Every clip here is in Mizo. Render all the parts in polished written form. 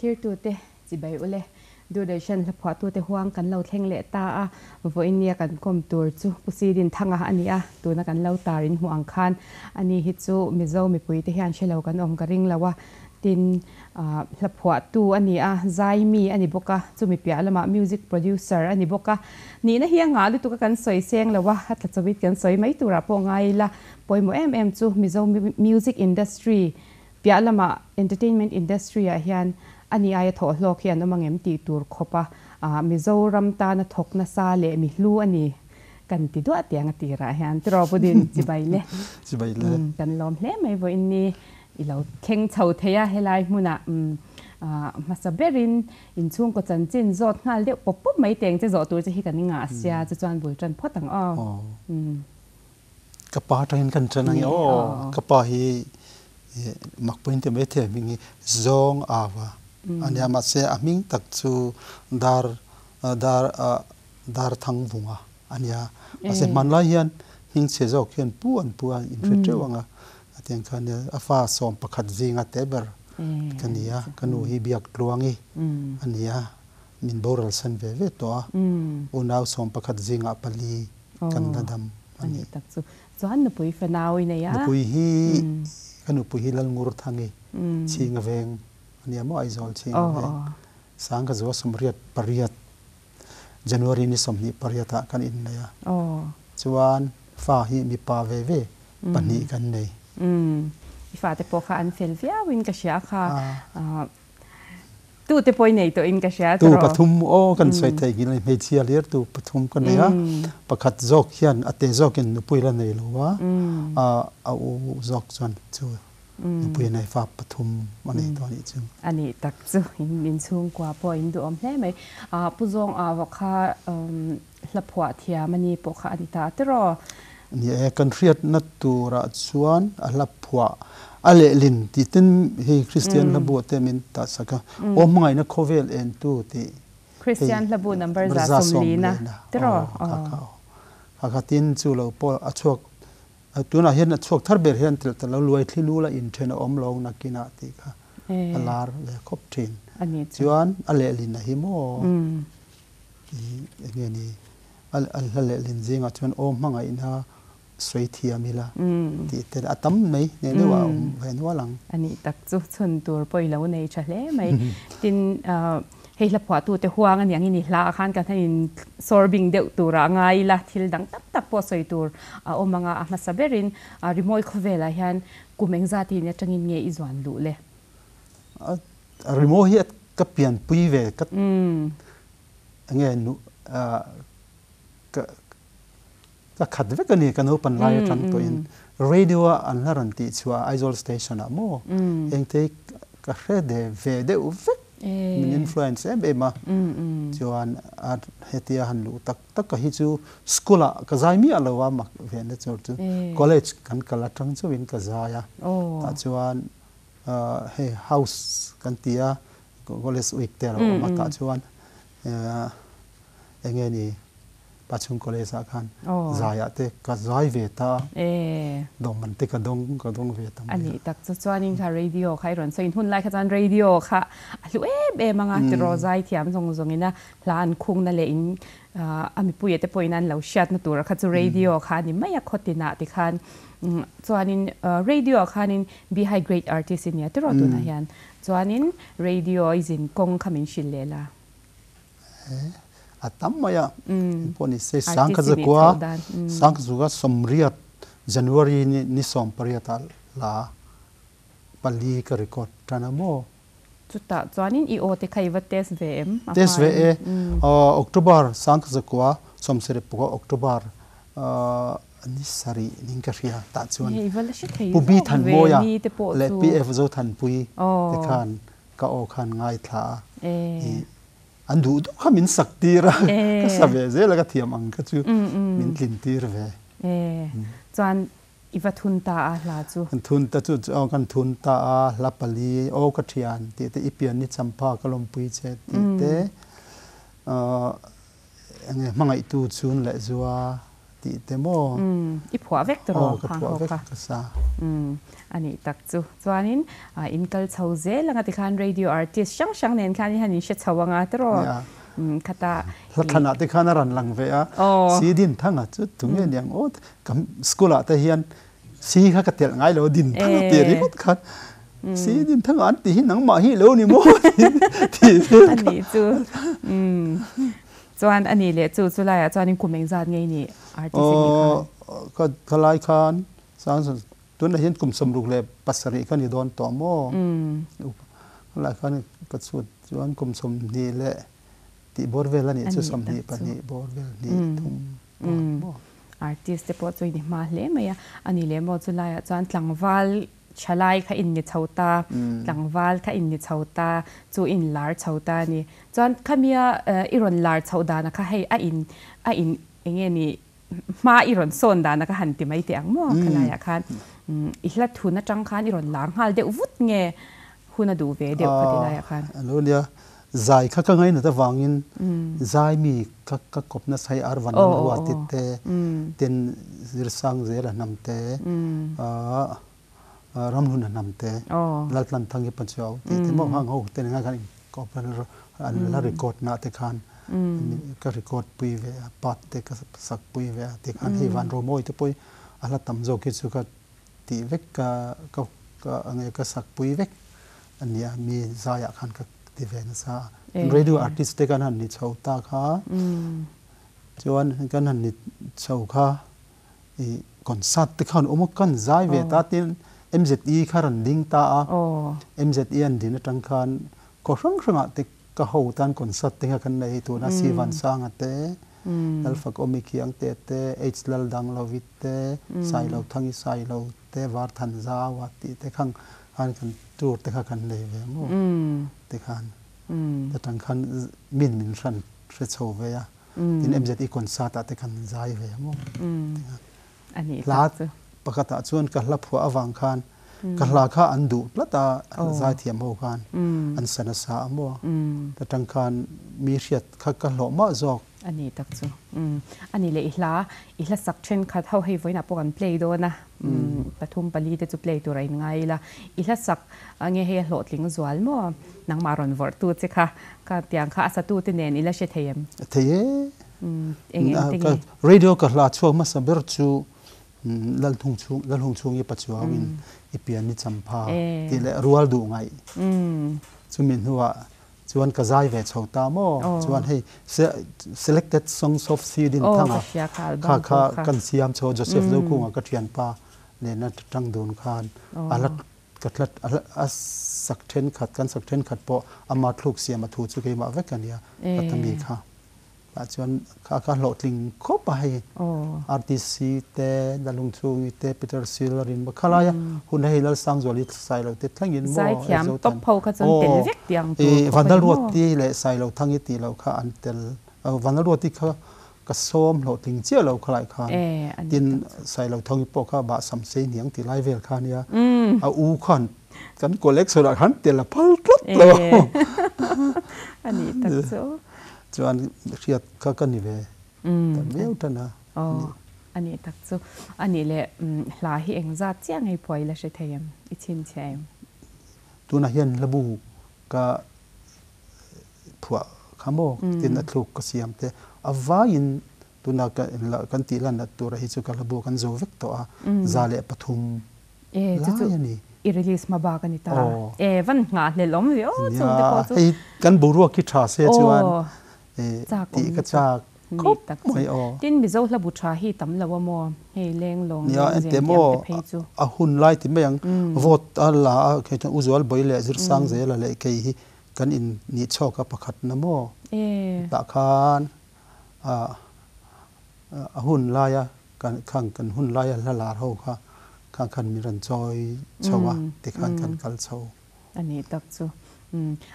Thlirtute chibai ule, Doordarshan hlaphuahtute huang kan lo thleng leh ta a, vawiin nia kan kawm tur chu Pu Sidin Thanga a ni a, tuna kan lo tar in hmuh ang khan ani hi chu Mizo mipuite hian hre lo kan awm ka ring lo a, tin hlaphuahtu a ni a, zai mi a ni bawk a, chumi piah lamah music producer a ni bawk a, nihna hi a ngah lutuk a kan sawi seng lo a, a tla chawit kan sawi mai turah pawh ngai ila, pawimawh em em chu Mizo music industry Piah lamah entertainment industry ah hian a ni aia thawh hlawk hi an awm angem tih tur khawp a Mizoram tana thawk nasa leh mi hlu a ni kan ti duah tiang a tirah hian tiraw Pu Din chibai le. Chibai le. Kan lawm hle mai vawiin ni i lo thleng chho thei a helai hmunah hmasa berin inchhungkaw chanchin zawt nghal deuh pawp pawp mai teng che zawh tur che hi kan ngah sia chu chuan bul tan phawt ang aw. Ka pa atangin kan ṭan ang i aw. Ka pa hi mak pawhin ti mai thei a hming hi Zawng Ava a nia mahse a hming tak chu Dar Dar Dar Thangvunga a nia. Mahse hmanlai hian hming chhe zawk hian pu an pu a inhre ṭeuh ang a tiang kha nia a fa 11 zinga te ber ka ni a ka nu hi Biaktluangi a ni a min boral san ve ve tawh a unau 11 zingah pali kan la dam a ni. Tak chu chuan nupui fanau i nei a. Nupui hi ka nupui hi Lalngurthangi Chhinga veng a nia maw Aizawl Chhinga veng sang ka zuah 88 January ni 28 ah kan innei a chuan fa hi mipa ve ve pahnih kan nei. I fate pawh kha an fel viau in ka hria kha. Tu te pawh i nei tawh in ka hria Tu pathum aw kan sawi theih nghilh a ni. Hmeichhia hlir tu pathum ka nei a, pakhat zawk hian a te zawkin nupui la nei lo a, a u zawk chuan chu nupui a nei fa pathum a nei tawh a nih chu. A nih tak chu in chhungkua pawh in duhawm hle mai. Pu Zawng Ava kha hla phuah thiam a ni pawh kha a ni ta tiraw? Ni e, kan hriatna turah chuan a hla phuah a lehlin tih ten hei Kristian hla bu te min tah sak a, Aw hmangaihna khawvel entu tih hei Kristian hla bu number 140 na tiraw? Aw kha kha aw. Kha kha tin chu lo pawh a chhuak tunah hian a chhuak thar ber hian tel ta lo luai thli lu la inthen a awm lo nakinah tih kha a lar ve khawp thin. Chuan a lehlin a hi maw? Enge ni a hla lehlin zingah chuan aw hmangaihna sawi thiam ila tih te a tam mai hneh deuh ah a awm ve nual ang. A nih tak chu chhun tur pawh i lo nei tha hle mai. Tin, hei hla phuahtute huang a niang in i hla ah khan kan han in sawr bing deuh tur ah ngai ila thil dang tak tak pawh sawi tur a awm ang a, a hmasa berin rimawi khawvelah hian kum engzat in atangin nge i zuan luh le? Rimawi hi ka pianpui ve ka enge nu ka ka khat vek a ni ka naupan lai atang tawhin radio a an la rawn tih chhuah Aizawl station ah maw engte ka hre de ve deuh vek min influence em em a chuan a hetia han luh tak tak ka hi chu school ah ka zai miah lo a mak ve na chu college kan kal atang chauhin ka zai a tah chuan hei house kan ti a college week te a lo awm a tah chuan eng nge ni Pachhung college ah khan zai ah te ka zai ve ta a dawng te ka dawng ka dawng ve ta mai a. A nih tak chu chuanin kha radio kha i rawn sawi in hun lai kha chuan radio kha a hlu em em ang a tiraw zai thiam zawng zawng in a hla an khungna leh in a mipuia te pawhin an lo hriatna tur kha chu radio kha a ni mai a khawtinah tikhan chuanin radio ah khanin Be High Great Artist i nia tiraw tunah hian chuanin radio i zin kawng kha min hrilh leh la. A tam mai a pawh ni se Sangkhazakua Sangkhazuka 80 January ni 18 ah la pali ka record tan a maw. Chutah chuanin i aw te kha i va test ve em? Test ve e. October Sangkhazakua 74 October ni sarih ning ka hria tah chuan Pu Bi Thanmawia leh Pi F Zothanpui te khan ka aw khan ngaithla a an duh duh kha min sak tir a ka sa ve zel a ka thiam ang kha chu min tlin tir ve. Chuan i va thun ta a hla chu? Kan thun ta chu aw kan thun ta a hla pali aw ka thian tih te i pian ni champha ka lawmpui che tih te enge hmangaihtu chun leh zua. Tih te maw? Umm, i phuah vek tawh Aw, ka phuah vek ka sa. Umm, a nih tak chu. Chuanin in kal chho zel anga tikhan radio artist hrang hrang nen khan i han inhre chho anga tiraw? Nia. Umm, khata Hla thlanah te khan a rawn lang ve a, Si Dinthanga chu tunge niang aw, ka school ah te hian Si kha ka telh ngai lo, Dinthanga tih ringawt khan Si Dinthanga an tih hi nangmah hi lo ni maw tih vel kha. A nih chu. Umm. Chuan a nih leh chu chu laiah chuanin kum engzat nge i nih artist i nih khan? Aw ka ka lai khan tunah hian kum 67 ka ni dawn tawh maw? Ka lai khan ka chhut chuan kum 20 leh tih bawr vel a nih chu 22 bawr vel hnih thum bawr maw? Artist te pawh chu i ni hma hle mai a, a nih leh maw chu laiah chuan tlangval Thalai kha in ni chho ta, tlangval kha in ni chho ta, chu in lar chho ta a ni. Chuan khamia i rawn lar chhoh dana kha hei a in a in eng nge ni hma i rawn sawn dana kha han ti mai teh ang maw khalaiah khan i hla thun atang khan i rawn lar nghal deuh vut nge hun a duh ve deuh kha ti laiah khan. A lo nia, zai kha ka ngainat avangin zai mi kha ka kawp nasa hi Arvan Lalruati te ten Zirsang Zela hnam te Ramhlun a hnam te Laltlan Thangi Pachuau tih te maw hang ho te ngai khan inkawp an la record na te khan ka record pui ve a part te ka sak pui ve a tikhan hei van Romawi te pawh a hla tam zawk hi chu ka tih vek ka ka nge ka sak pui vek a nia mi zaiah khan ka ti ve nasa a radio artist te kan han ni chho ta kha chuan kan han ni chho kha I concert te khan awm a, kan zai ve ta tin MZE kha rawn ding ta a, MZE an din atang khan khaw hrang hrangah te ka ho tan concert te kha kan nei tuna Sivansanga te, Lalfakawmi Khiangte te, H Laldanglovi te, Sailothangi Sailo te, Varthanzaua tih te khang khan kan tour te kha kan nei ve maw tikhan atang khan min min hran hre chho ve a. Tin MZE concert ah te kan zai ve maw? Hla pakhat ah chuan ka hla phuah avang khan ka hla kha an duh tlat a, zaithiam ho khan an sa nasa a maw? Ta tang khan mi hriat kha ka hlawh mah zawk. A ni tak chu. A ni leh i hla, i hla sak thenkhat ho hei vawiinah pawh kan play dawn a, pathum pali te chu play tur a inngai ila, i hla sak nge hei a hlawhtling zual maw? Nangmah rawn vawrh tu che kha, kha tiang kha a satu te nen i la hre thei em? Thei e. Eng eng te nge? Radio ka hla chhuak hmasa ber chu Lalhung chhung Lalhung chhung i Pachuau in i pian i champha tih leh rual duh ngaih chumi hnuah chuan ka zai ve chho ta maw? Chuan hei Selected Songs of Sidin thanga kha kha kan siam chho Joseph Zokunga ka thianpa nena tang dun khan a la Ka tlat a sak thenkhat, kan sak thenkhat pawh ama thluk siam a thu chu keimah vek a nia, ka ta mi kha. Tah chuan kha kha hlawhtling khawp a hei RTC te, Lalungchhungi te, Peter Siller in maw khalai a hun hei Lalsangzuali Sailo te thlengin maw Zaithiam top ho kha chuan tel vek tih ang tur khawp a ni maw? Vanlalruati leh Sailothang i tih loh kha an tel, Vanlalruati kha Ka sawm hlawhtling chiah lo khalai khan tin Sailothongi pawh kha bah sam sei hniang ti lai vel kha nia a u khan kan collection ah khan tel a phal tlat lo chuan hriat kha ka ni ve ta viau tan a. A nih tak chu. A nih leh hla hi engzat chiah ngei pawh i la hre thei em? I chhinchhiah em? Tunah hian hlabu ka phuah kha maw tin a thluk ka siam te a vaiin tuna ka kan tih lan nat tura hi chu ka hla bu kan zo vek tawh a 103 lai a ni. I release hma bak a ni ta. E van nghah hlel awm ve aw chung te pawh chu. Hei kan boruak hi tha se chuan tih ka chak khawp mai aw. Tin Mizo hla bu tha hi tam lo a maw hei leng lawng leng zeng tih ang te phei chu. A hun lai ti mai ang vote a la a kei chuan U Zualbawi leh Zirsang Zela leh kei hi Kan in nih chhawk a pakhat na maw? Tah khan a hun laia khang kan hun laia hla lar ho kha khang khan min rawn chawi chho a tikhan kan kal chho. A nih tak chu.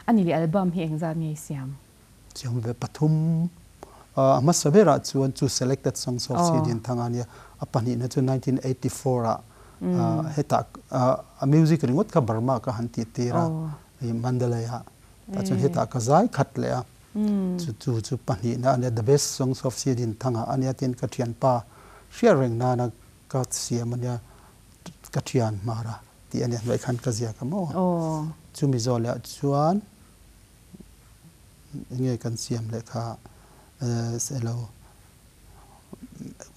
A ni leh album hi engzat nge i siam? Siam ve pathum. A hmasa berah chuan chu Selected Songs of Sydney Thanga nia a pahnihna chu 1984 ah hetah a music ringawt kha Burma ka han tih tir a. I Mandalay ah tah chuan hetah ka zai khat leh a, chu chu chu pahnihna a nia The Best Songs of Sidin Thanga a nia tiin ka thianpa Hriat reng nana ka siam a nia, ka thian hmar a tih a nia hnuai khan ka ziak a maw? Chumi zawh leh ah chuan enge kan siam leh kha elo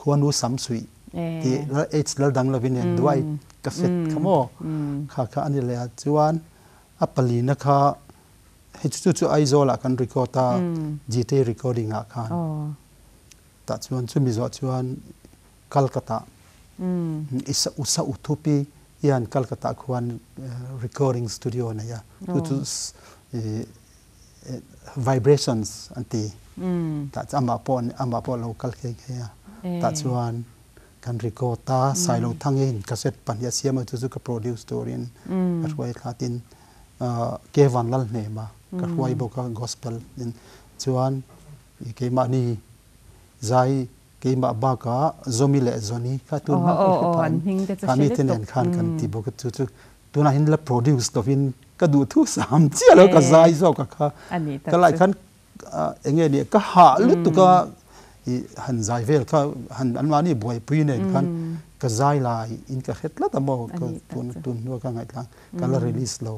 khuanu sam suih tih H lal dang lovin en duai ka set kha maw? Kha kha a ni leh ah chuan a palina kha hei chu chu Aizawl ah kan record a GT recording ah khan. Tah chuan chumi zawh chuan Calcutta Usa Uthupi hian Calcutta khuan recording studio a nei a, chu chu Vibrations an ti. Tah chuan amah pawh amah pawh a lo kal nghe nghe a. Tah chuan kan record a, Sailo Thangin cassette pahnih a siam a, chu chu ka produce turin ka hruai thla tin Kevan Lalhnema ka hruai bawk a gospel in chuan I keimahni zai keimah bakah Zomi leh Zoni kha tun hma ka hre phah in kha mite nen khan kan ti bawk a chu chu tunah hian la produce lovin ka duh thu sam chiah lo ka zai zawk a kha ka lai khan eng nge nia ka hah lutuk a i han zai vel kha han anmahni buaipui nen khan ka zai lai in ka hre tlat a maw ka tun tun hnua ka ngaihtlang ka la release lo.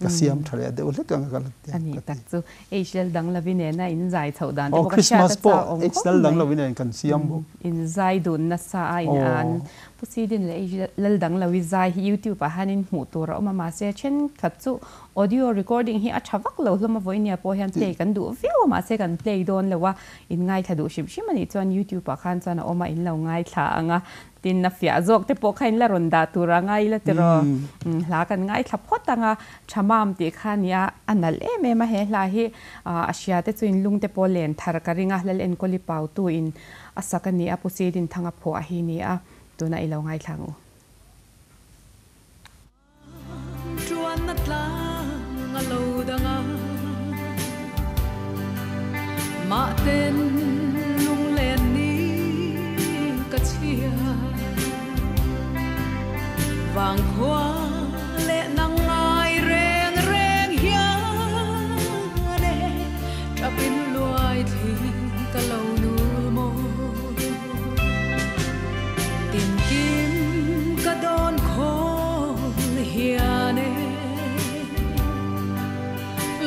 Ka siam tha leh deuh hlek ang ka la ti. A nih tak chu H lal dang lovin nena in zai chhoh dan te pawh ka hriat a chak awm khawp mai. H lal dang lovin nen kan siam bawk. In zai dun nasa a in an Pu Sidin leh H lal dang lo i zai hi YouTube ah hian in hmuh tur a awm a mahse thenkhat chu audio recording hi a tha vak lo hlawm a vawinia pawh hian play kan duh viau a mahse kan play dawn lo a in ngaithla duh hrim hrim a nih chuan YouTube ah khan chuan a awm a in lo ngaithla ang a Tin, a fiah zawk te pawh kha in la rawn dah tur a ngai ila tiraw? Hla kan ngaithla phawt ang a, tha mam tih kha a nia, a nalh em em a he hla hi a hria te chu in lung te pawh len thar ka ring a, Lal Enkawli Pautu in a sak a ni a, Pu Sidinthanga phuah hi ni a, tunah i lo ngaithla ang u. Tuanna tlang a lo dang a, mahten lunglen ni ka chhia. Vangkhua leh nang ngai reng reng hian e, tap in luai thli ka lo nul maw. Tinkim ka dawn khawl hian e,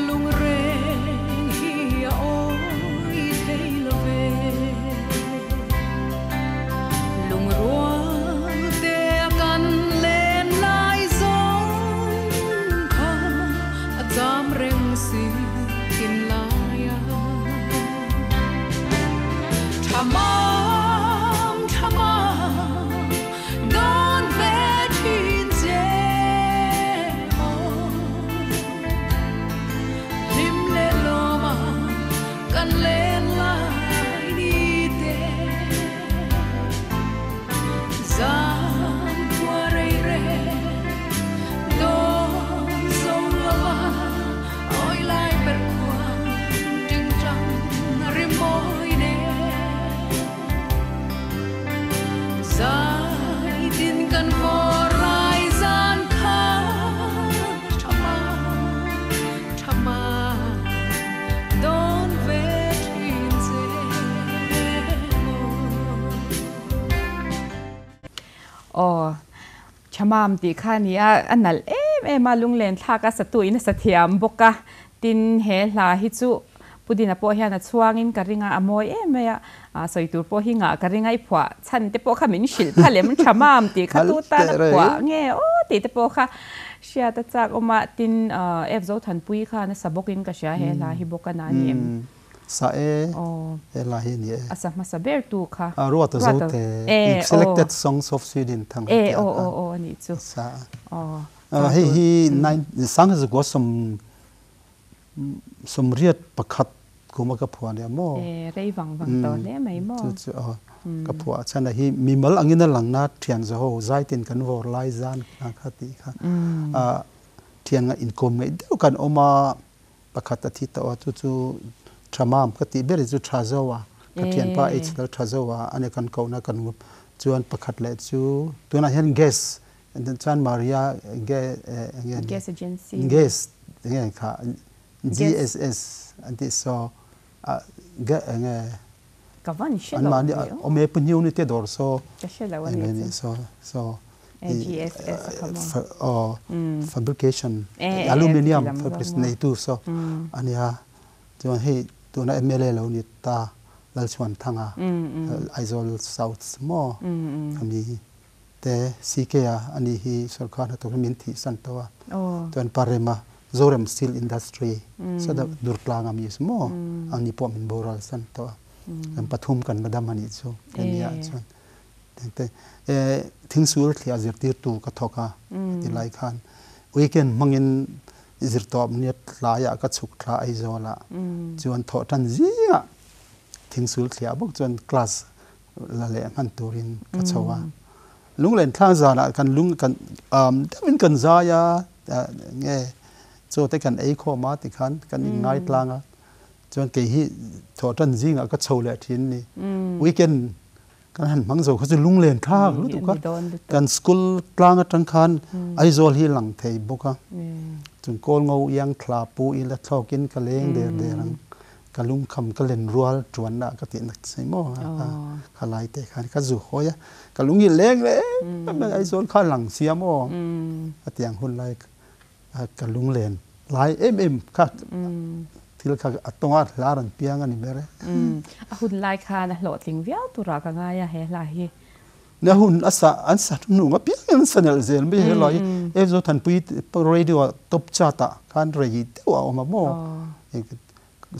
lungreng hi a awi thei lo ve. Lungrual te a kan len lai zawng kha a cham reng si thin lai a. Tha mam, tha mam, dawn ve thin che aw. Hlim leh lawma kan len lai ni te. Zan khua rei reng, dawn zo lova awi lai ber khuan tingtang ri mawi nen. Zai tin kan vawr lai zan kha tha ma, tha ma, dawn ve thin che maw. Aw, Thamam tih kha a ni a, a nalh em em a, lunglen thlak a satu in a sa thiam bawk a, tin he hla hi chu Pu Dina pawh hian a chhuangin ka ring a, a mawi em mai a, sawi tur pawh hi ngah ka ring a, i phuah chhan te pawh kha min hrilh kha lem Thamam tih kha tu tan a phuah nge aw tih te pawh kha hriat a chak awm a, tin F Zothanpui khan a sa bawkin ka hria he hla hi bawk a na a ni em? Sa e, he hla hi a ni e. A sa hmasa ber tu kha. A ruat a zo te, i selected songs of Sweden thang a ti a kha. Aw a nih chu. Sa a. Hei hi Sangzukua sawm sawmriat pakhat kum a ka phuah nia maw? E, rei vang vang tawh hle mai maw? Chu chu aw. Ka phuah chhan a hi mimal angin a lang na thian zaho zaitin kan vawr lai zan kha tih kha. Thian nga inkawm ngaih deuh kan awm a. Pakhat a thi tawh a, chu chu tha mam ka tih ber hi chu tha zo a, ka thianpa H lal tha zo a, ani kan kohna kan ngup chuan pakhat leh chu tunah hian gas chuan Maria ge enge ni Gas agency gas enge kha GSS an tih saw a ge enge. Ka van hre An lo mahni ve aw. awm e pu hniu ni te dawr saw Ka hre lo a eng nih nge chu. ni saw saw E GSS a kha maw? Aw fabrication E e e aluminium chuti lam zawk fabrication maw? neitu saw a nia. Chuan hei tuna mla lo ni ta Lalchhuanthanga Aizawl South maw ami te CK a ani hi sorkar hnathawk hi min thih san tawh a. Chuan Parema Zorem Steel Industry sada Durtlang ami chu maw ani pawh min boral san tawh a. Kan pathum kan la dam anih chu ania chuan engte thingsul thliah zirtirtu ka thawk a ti lai khan weekend hmangin zirtawp nia tlaiah ka chhuk thla Aizawl ah chuan thawh tan zingah thingsul thliah bawk chuan class la leh hman turin ka chho a. Lunglen thlang zanah kan lung kan deuhin kan zai a, nge chaw te kan ei khawm a tikhan kan inngai tlang a. Chuan kei hi thawh tan zingah ka chho leh thin ni. Weekend kan han hmang zo kha chu lunglen thlak lutuk a. Kan school tlang atang khan Aizawl hi lang thei bawk a. Chung kawl ngo iang thla pu ila thlawkin ka leng der der ang. Ka lungkham ka len rual tuanna ka tih nak che maw kha lai te khan ka zu hawi a ka lung hi leng leh em em Aizawl kha lang sia maw a tiang hun lai ka lunglen lai em em kha thil kha a tawnga hla rawn piang a ni ber e. A hun lai khan a hlawhtling viau turah ka ngai a he hla hi. Na hun a sa an sa hnung apiangin an sa nelh zel mai helai hi F Zothanpui radio ah top chart ah khan rei deuh a awm a maw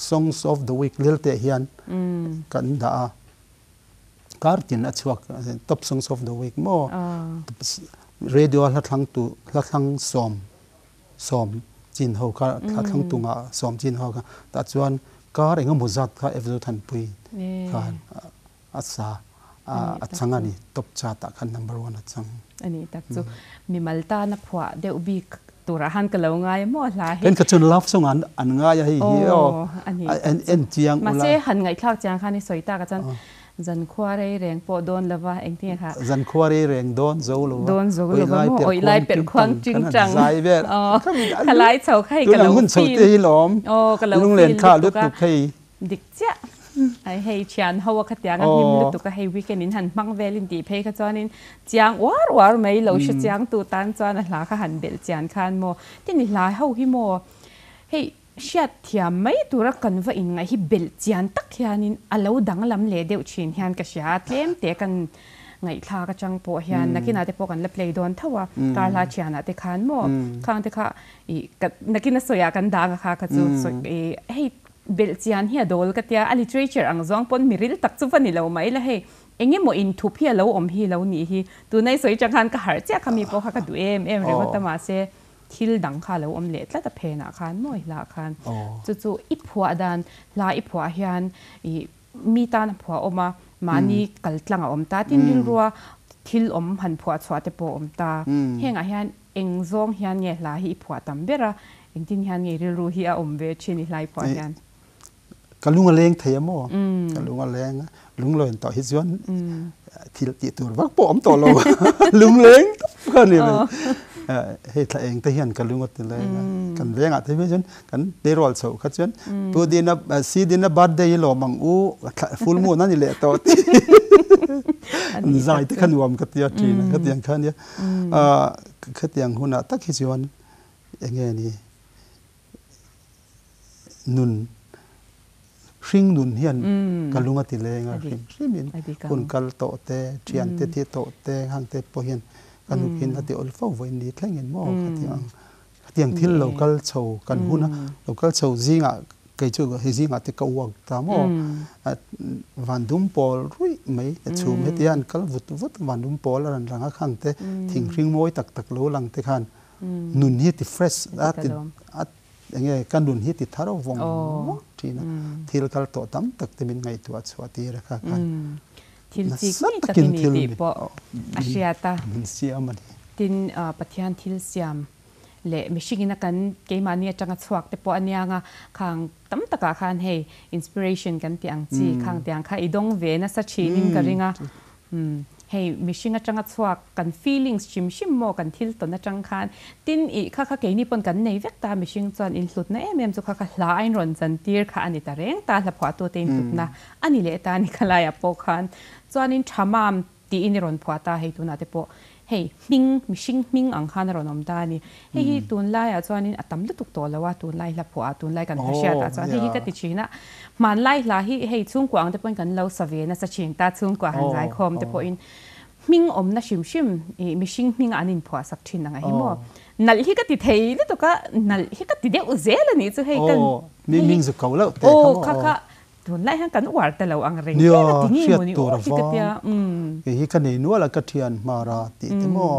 songs of the week lel teh hian kan dah a kar tin a chhuak top songs of the week maw radio a hla thlang tu hla thlang sawm sawm chin ho kha hla thlang tunga sawm chin ho kha tah chuan kar engemaw zat kha F Zothanpui khan A sa a chang a ni, top chart ah khan number one a chang. A ni tak chu mimal tana phuah deuh bik turah han ka lo ngai a maw hla hi. Then kha chuan love song an an ngai a hei hi aw an en chiang ula. Mahse han ngaihthlak chiang khan i sawi tak a chuan zankhua rei reng pawh dawn lova engtin nge kha. Zankhua rei reng dawn zo lova. Dawn zo lova maw awih lai pelh khuang ting tang. Zai vel. Kha lai chho kha hei ka lo feel. Aw ka lo feel lutuk a. Dik chiah. Ai hei thian ho a khatiang a hlim lutuk a hei weekend in han hmang vel in tih phei kha chuanin chiang uar uar mai lo hre chiang tu tan chuan a hla kha han belh chian khan maw tin i hla ho hi maw hei hriat thiam mai tura kan va inngaih hi belh chian tak hianin a lo danglam leh deuh thin hian ka hria a tlem te kan ngaihthlak atang pawh hian nakinah te pawh kan la play dawn tho a kar hla thianah te khan maw khang te kha ih nakina sawiah kan dang a kha kha chu sawi hei Belhchian hi a dawl ka tia, a literature ang zawng pawn mi ril tak chu va ni lo mai la hei, eng emaw inthup hi a lo awm hi lo nih hi, tuna i sawi chang khan ka harh chiah kha mi pawh kha ka duh em em ringawt a mahse thil dang kha a lo awm leh tlat a phenah khan maw i hlah khan chu chu i phuah dan hla i phuah hian i mi tan a phuah awm a mahni kal tlang a awm ta tin rilrua thil awm han phuah chhuah te pawh a awm ta hengah hian Eng zawng hian nge hla hi i phuah tam ber a? Engtin hian nge rilru hi a awm ve thin i hlai phuah hian? Ka lung a leng thei a maw? Ka lung a leng a, lunglawn tawh hi chuan thil tih tur vak pawh awm tawh lo. Lungleng tawp kha a ni mai. Hei thla eng te hian ka lung a ti leng a, kan vengah te phei chuan kan tleirawl chhoh kha chuan Pu Dina, Si Dina birthday hi lawm ang u, full moon a ni leh tawh tih zai te kha nuam ka ti a thin a, khatiang kha a nia. Khatiang hunah tak hi chuan eng nge ni nun hring nun hian ka lung a ti leng a hrim hrimin hun kal tawh te thian te thi tawh te hang te pawh hian ka nukin a ti awl fo vawiin ni thlengin maw khatiang ang Hetiang thil lo kal chho kan hun a, lo kal chho zingah kei chu hei zingah te ka uak ta maw? Van dum pawl ruih mai a chhum hetia an kal vut vut van dum pawl a rawn lang a khang te thinghring mawi tak tak lo lang te khan nun hi ti fresh a ti a eng nge ka nun hi ti thar vawng vawng thin a, thil kal tawh tam tak te min ngaihtuah chhuah tir a kha khan Thil chik mi tak i ni tih pawh a hriat a. Min siam a ni. Tin, Pathian thil siam leh mihringin a kan keimahni atanga chhuak te pawh a niang a, khang tam takah khan hei inspiration kan tih ang chi khang tiang kha i dawng ve nasa thinin ka ring a. Hei mihring atanga chhuak kan feelings hrim hrim maw kan thil tawn atang khan tin ih kha kha keini pawn kan nei vek ta mihring chuan inhlutna em em chu kha kha hla a inrawn chan tir kha a ni ta reng ta hlaphuahtute inhlutna a ni leh ta a ni khalaiah pawh khan chuanin tha mam tiin i rawn phuah ta hei tunah te pawh hei hming mihring hming ang khan a rawn awm ta a ni. Hei hi tunlaiah chuanin a tam lutuk tawh lo a, tunlai hla phuah ah tunlai kan hla hriat ah chuan hei hi ka ti thin a, hmanlai hla hi hei chhungkua ang te pawhin kan lo sa ve nasa thin ta, chhungkua han zaikhawm te pawhin hming awmna hrim hrim ih mihring hming an inphuah sak thin ang a hi maw. Nalh hi ka ti thei lutuk a, nalh hi ka ti deuh zel a nih chu hei kan hei hi aw kha kha Tunlai hian kan uar ta lo ang reng Nia, em a ti nge hriat maw ni tur aw a hi ka vang. tia, umm. Kei hi ka nei nual a, ka thian hmara tih te maw,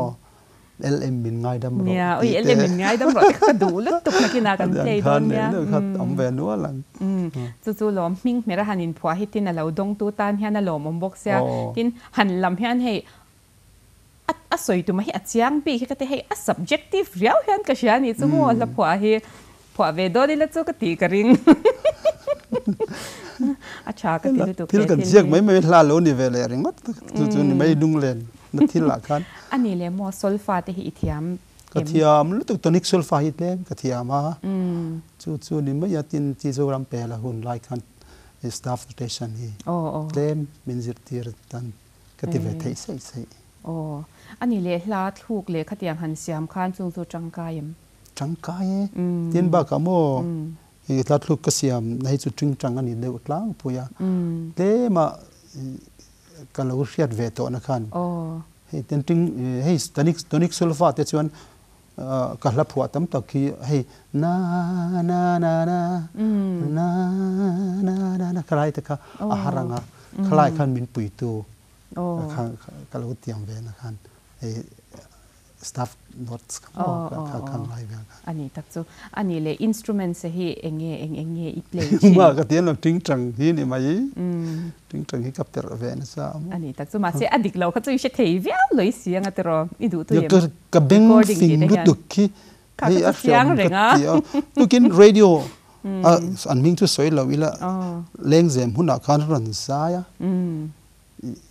LM min ngaidam rawh Nia, ui tih te. LM min ngaidam rawh te kha ka duh lutuk nakin a kan Khatiang play khan dawn nei nia, nual kha umm. awm ve nual ang. Umm, chu chu lawm hming hmera han inphuah hi tin a lo dawngtu tan hian a lawmawm bawk sia, Aw. tin han lam hian hei a a sawi tuma hi a chiang bik hi ka ti hei a subjective riau hian ka hria a nih chu maw hla phuah hi phuah ve dawn ila chu ka tih ka ring a tha ka ti lutuk Thil he kan thil ziak hi. mai mai hla lo ni ve leh ringawt chu chu ni mai lunglen na thil ah khan. A nih leh maw solfa te hi i thiam Ka em? thiam lutuk tonic solfa hi tlem ka thiam a chu chu ni mai a tin chi Zoram pela hun lai khan staff rotation hi tlem min zirtir tan Ka ti ve theih saih saih. Aw, a ni leh hla thluk leh khatiang han siam khan chung chu tangkai em? Tangkai e. Tin bakah maw i hla thluk ka siam na hi chu tingtang a ni deuh tlangpui a. Tlema ka lo hriat ve tawh na khan hei ten ting hei tonic tonic solfa te chuan ka hla phuah tam tak hi hei na na na na na na na na khalai te kha a har ang a khalai khan min puitu kha ka lo tiang ve na khan hei staff notes kha maw kha kha ngai vel khan. A ni tak chu. A nih leh instruments hi eng nge eng eng nge i play thin? Mah ka ti an lo tingtang hi ni mai. Tingtang hi ka perh ve nasa a maw. A ni tak chu. Mahse a dik lo kha chu i hre thei viau lawih si anga tiraw i duh tu em? Ka beng Recording tih fing te hian. lutuk khi Kha hei ka a chu chiang hreawm ka reng a. ti a. Tukin radio a an hming chu sawi lo ila lengzem hunah khan rawn zai a.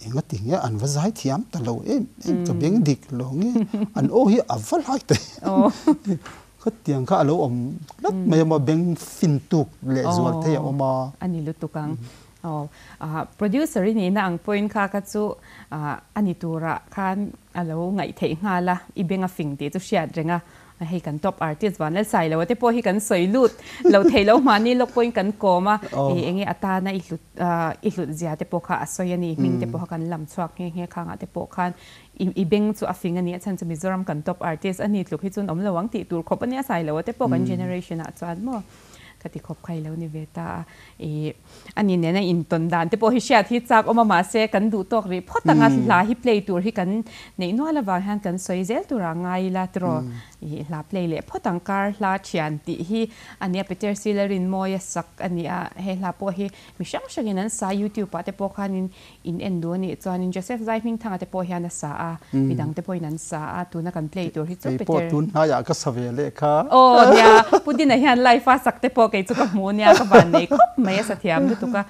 Enga ti nge an va zai thiam ta lo em em ka beng dik lo nge an aw hi a va lai ta em khatiang kha a lo awm tlat mai a maw beng fin tuk leh zual thei a awm a. A ni lutuk ang. Aw producer i nihna ang pawhin kha kha chu a ni turah khan a lo ngaih theih nghal a, i beng a fing tih chu hriat reng a. Hei kan top artist Vanlal Sailo te pawh hi kan sawi lut lo thei lo mahni lawk pawhin kan kawm a, ih enge atana i hlut i hlut zia te pawh kha a sawi a ni, hming te pawh kha kan lam chhuak nghe nghe khangah te pawh khan i i beng chu a fing a ni a chhan chu Mizoram kan top artist a ni tluk hi chuan awm lo ang tih tur khawp a nia Sailo te pawh kan generation ah chuan maw ka ti khawp kha i lo ni ve ta a, ih A ni nena intawn dan te pawh hi hriat hi chak awm a mahse kan duh tawk rih phawt ang a, hla hi play tur hi kan neih nual avang hian kan sawi zel tur ah ngai ila tiraw ih hla play leh phawt ang kar hla thian tih hi a nia Peter Siller-in mawi a sak a ni a, he hla pawh hi mi hrang hrangin an sa YouTube ah te pawh khanin in en duh a nih chuanin Joseph Zaihmingthanga te pawh hian a sa a, midang te pawhin an sa a, tuna kan play tur hi chu Kei pawh Peter. tun hnaiah ka sa ve leh kha. Aw nia, Pu Dina hian live a sak te pawh kei chu ka hmu nia, ka van nei khawp mai a sa thiam lutuk a.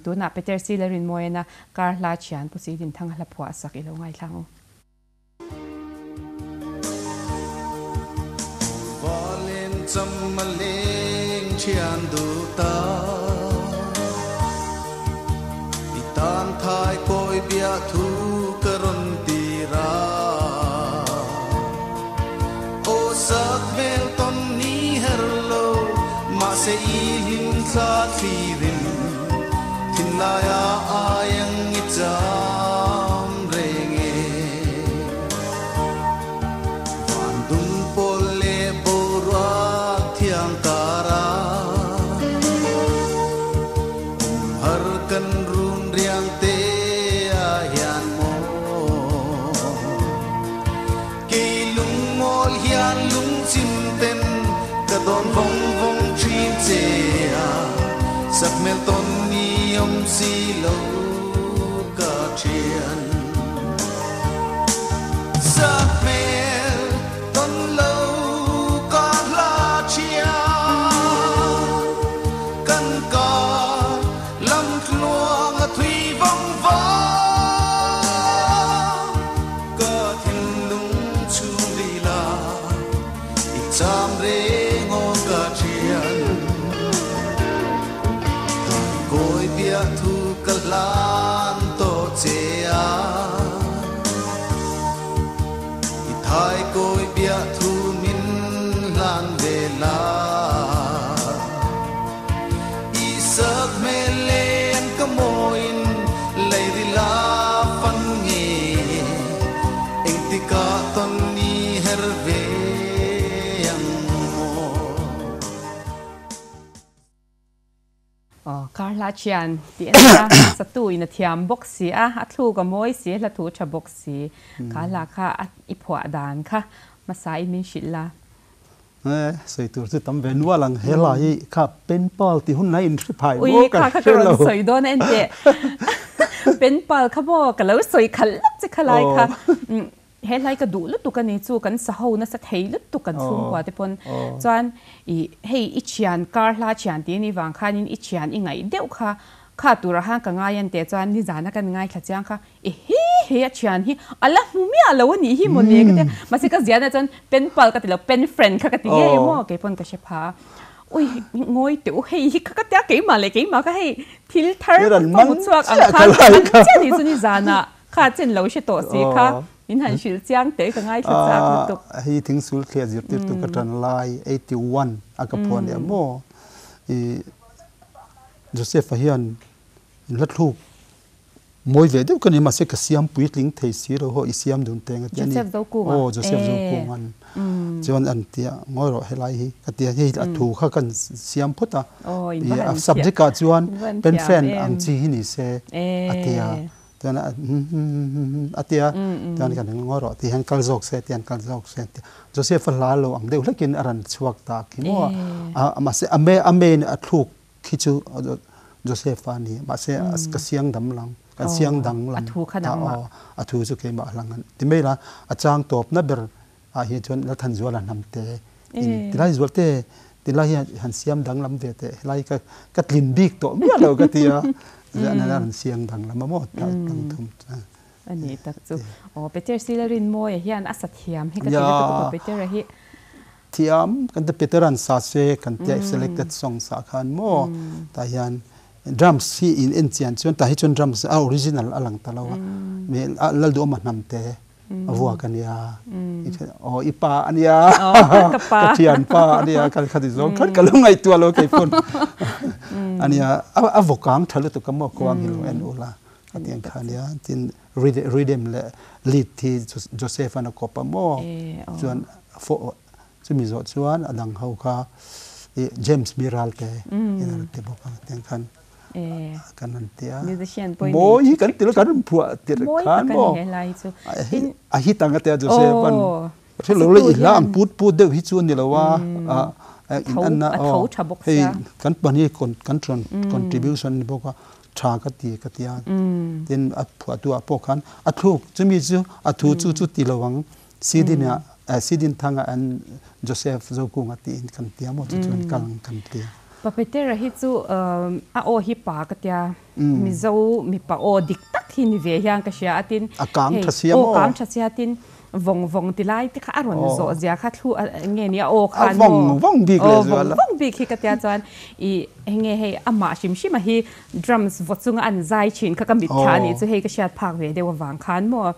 Tunah Peter Sila Rinmawiana kar hla thian Pu Sidinthanga hla phuah sak i lo ngaithlang u. Valen cham a leng thian duh ta I tan thai kawi bia thu ka rawn tir a Aw sak hmel tawn ni her lo mahse i hlim thla thlirin Thinlaia aiang i cham reng e. Van dum pawl leh boruak thiang kara um har kan run riang te ah hian maw Kei lungmawl hian lungchim ten ka dawn vawng vawng thin che a, sakhmel tawn ni awm si lo ka thian. Sakhmel tawn lo ka hla thian, kan kar lam tluang a thui vawng vawng. ve ang maw? Aw, kar hla thian tih a ni a, satu in a thiam bawk si a, a thluk a mawi si, hla thu tha bawk si. Kha hla kha a i phuah dan kha hmasa in min hrilh la. E, sawi tur chu tam ve nual ang, he hla hi kha pen pal tih hun lai in hre phai Ui, maw ka kha kha ka hre rawn lo. sawi dawn a enteh. Pen pal kha maw ka lo sawi khalh lawk che kha lai kha. Aw. He hlai ka duh lutuk a ni chu kan sa ho nasa thei lutuk kan Aw. chhungkua te pawn. Aw. Chuan i hei i thian kar hla thian tih a nih vang khanin i thian i ngaih deuh kha kha turah khan ka ngai a ni teh chuan nizana kan ngaithla chiang kha I he he a thian hi a la hmu miah lo a nih hi mawle ka tia. Mahse ka ziahna chuan pen pal ka ti lo, pen friend kha ka ti ngei maw kei pawn ka hre pha a. Ui ngawi teh u hei hi kha ka tia keimah leh keimah kha hei thil thar ka hmu chhuak ang khan ka man chiah nih chu ni zanah kha chen lo hre tawh si kha min han hrilh chiang teh ka ngaithla chak lutuk. Hei thingsul thliah zirtirtu ka tan lai 81 a ka phuah nia maw i Joseph-a hian hla thluk Mawi ve deuh ka ni mahse ka siam puitling thei si lo haw i siam dun teng a ti a ni. Joseph Zokunga. Aw Joseph Zokunga'n chuan an ti a ngawi rawh helai hi ka ti a hei a thu kha kan siam phawt a i a subject ah chuan pen friend ang chi hi ni se a ti a chuan a a ti a chuan kan ngawi rawh ti hian kal zawk se ti hian kal zawk se a ti a Joseph a hla lo ang deuh hlekin a rawn chhuak ta khi maw a mahse a main a thluk Khi chu Joseph a ni, mahse ka siang dam lang, kan siang dang lam ta aw, a thu chu keimah hlang an ti mai la, a chang tawpna ber ah hi chuan Lalthanzuala hnamte in tilai zualte tilai hi han siam dang lam ve teh, helai ka ka tlin bik tawh miah lo ka ti a, a rawn siang dang lam a maw tlang thum chuan. A ni tak chu. Aw Peter Silarinmawia hian a sa thiam hi ka ti lutuk a, Petera hi. Thiam kan ti Peter-a'n sa se kan tia selected song sa khan maw tah hian drums hi in en chian chuan tah hi chuan drums a original a lang ta lo a me Lalduhawma hnam te a vuak a nia aw i pa a nia ka thian pa a nia ka khati zawng khan ka lo ngaihtuah lo kei pawn a nia a vawkang tha lutuk a maw kuang hi lo en ula a tiang kha a nia tin Rhythm leh lead hi Joseph-a'n a kawp a maw? Chuan chumi zawh chuan a dang ho kha James Miral te in a rawn ti bawk a tiang khan kan rawn ti a. Mawi hi kan ti lo kan rawn phuah tirh khan maw? A hit ang a tia Joseph-a'n. Hre lo la i hla ang put put deuh hi chu a ni lo a, in anna aw hei kan pahnih kan contribution a ni bawk a. Tha ka ti ka ti a, tin a phuahtu ah pawh khan a thluk chumi chu a thu chu chu ti lo ang Sidin ah Sidin thang ah an Joseph Zokunga tiin kan tia maw chu chuan kal ang kan tia. Pa Petera hi chu a aw hi pa ka tia Mizo mipa aw dik tak hi ni ve hian ka hria a tin A kang tha sia maw? Aw kang tha sia tin Vawng vawng ti lai te kha a rawn zawh zia kha thlu nge ni a aw khan maw? A vawng vawng bik leh zual a. Aw vawng vawng bik hi ka tia chuan i enge hei amah hrim hrim a hi drums vaw chunga an zai thin kha ka mit thla anih chu hei ka hriat phak ve deuh avang khan maw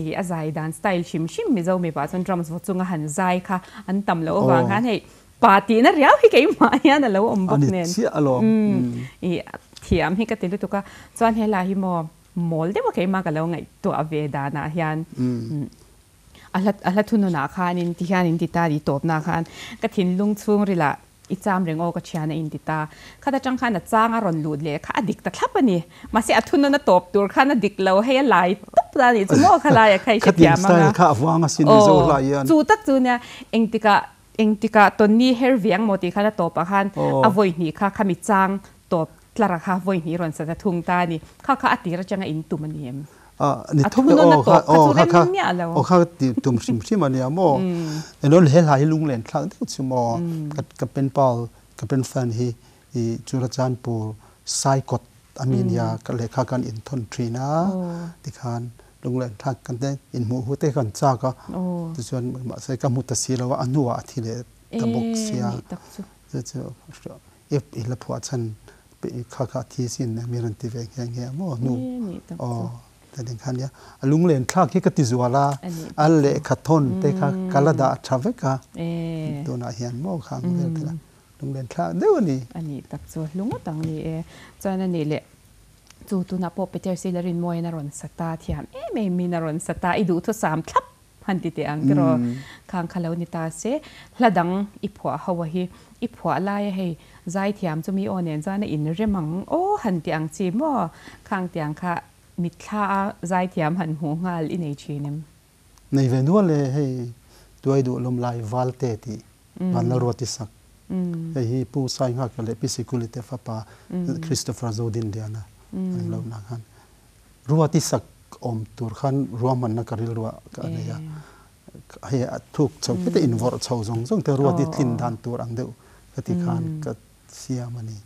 i a zai dan style hrim hrim Mizo mipa chuan drums vaw chunga han zai kha an tam loh avang khan hei pa tihna riau hi keimah hian a lo awm bawk nen. A ni chiah alawm. I thiam hi ka ti lutuk a chuan helai hi maw Mawl deuh a keimah ka lo ngaihtuah ve danah hian a hla a hla thununah khanin ti hian in ti ta tih tawpnah khan ka thinlung chhungrilah i cham reng aw ka thian a in ti ta. Khat atang khan a chang a rawn lut leh kha a dik ta thlap a ni. Mahse a thunun a tawp tur khan a dik lo hei a lai tawp ta a nih chu maw khalai a kha i hrethiam ang a. Kha a vang asin Mizo hlai hian. Aw chu tak chu nia engtikah engtikah Tony her viang maw tih khan a tawpah khan a vawi hnih kha khami chang tawp Tlara kha vawi hnih rawn sat a thung ta a ni. Kha kha a tir atanga in tum a ni em? A thu nawn a tawp kha chu rem miah lo. Aw kha ti tum hrim hrim a nia maw? Eng he hla hi lunglen thlak deuh chu maw? Ka pen pal, ka pen fan hi i Churachandpur Saikawt a mi nia ka lehkha kan inthawn thin a tikhan lunglen thlak kan te inhmuh hu te kan chak a tichuan mahse ka hmu ta si lo a, a hnuah a thi leh ta bawk sia. Chu chu Ip i la phuah chhan kha kha thi sin mi rawn ti ve nghe nghe maw hnu aw ta ding khan nia a lunglen thlak hi ka ti zual a a lehkha thawn te kha ka la dah tha vek a tunah hian maw kha ang vel te la lunglen thlak deuh a ni. A nih tak chu hlungawt ang ni e. Chuan a nih leh chu tunah pawh Peter Silarin mawiin a rawn sa ta thiam em em in a rawn sa ta i duhthusam thlap. han ti teh ang tiraw? Khang kha lo ni ta se, hla dang i phuah ho a hi, i phuah laia hei zaithiam chu mi aw nen chuan a inrem ang aw han ti ang chi maw? Khang tiang kha mitthla a zaithiam han hmuh nghal i nei thin em? Nei ve nual e, hei tuai duh lawm lai Valte tih Vanlalruati sak. Hei hi Pu Sainghaka leh Pi Sikuli te fapa Christopher Zodinliana an lo na khan Ruati sak awm tur khan ruahmanna ka rilruah ka nei a. Hei a thuk chho khete invawrh chho zawng zawng te Ruati tlin dan tur ang deuh ka ti khan ka siam a ni.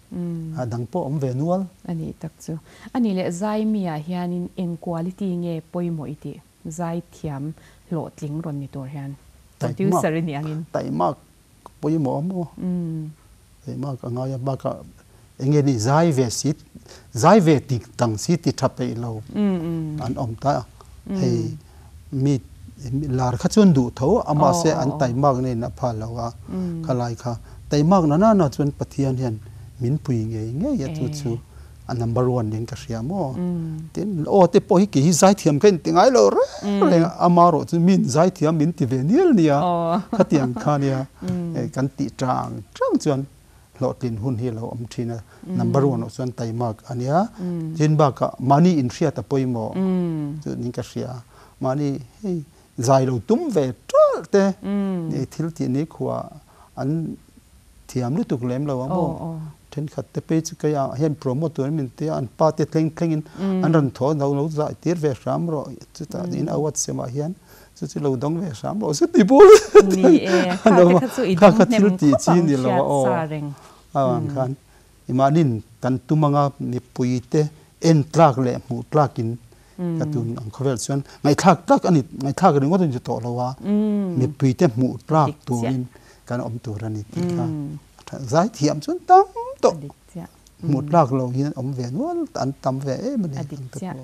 A dang pawh awm ve nual. A nih tak chu. A nih leh Zaimi ah hianin eng quality nge pawimawh i tih? Zaithiam hlawhtling rawn ni tur hian producer i nih angin. Taimak pawimawh a maw? Taimak a ngai a, bakah eng nge ni zai ve si, zai ve ti dang si ti tha peih lo an awm ta. Hei mi lar kha chuan duh tho a, mahse an taimak na in a phal lo a, khalai kha taimak na nana chuan Pathian hian min pui ngei ngei a chu chu. A number one niin ka hria maw? Tin, aw te pawh hi kei hi zaithiam ka inti ngai lo reng reng a, amarawh chu min zaithiam min ti ve nial nia, khatiang kha nia kan tih tang tang chuan hlawhtlin hun hi a lo awm thin a, number one ah chuan taimak a nia, tin bakah mahni inhriat a pawimawh chu niin ka hria, mahni hei zai lo tum ve ṭalh te thil tih ni khua an thiam lutuk lem lo a maw? Thenkhat te phei chu kei ah hian promote tur min tia an pa te thleng thleng in an rawn thaw lo lo zah tir ve hram rawh chutah in award sem ah hian chu chu lo dawng ve hram rawh se ti bul Ni e, kha te kha chu i dawng hnem khawp ang hriat sa reng. Avang khan i mahnin kan tum anga mipui te en tlak leh hmuh tlak in ka tun ang khawvel chuan ngaihthlak tlak a ni ngaihthlak ringawt a ni tawh lo a mipui te hmuh tlak turin kan awm tur a ni tih kha zai thiam chuan tam tawh hmuh tlak lo hian awm ve nual an tam ve em a ni. A dik chiah.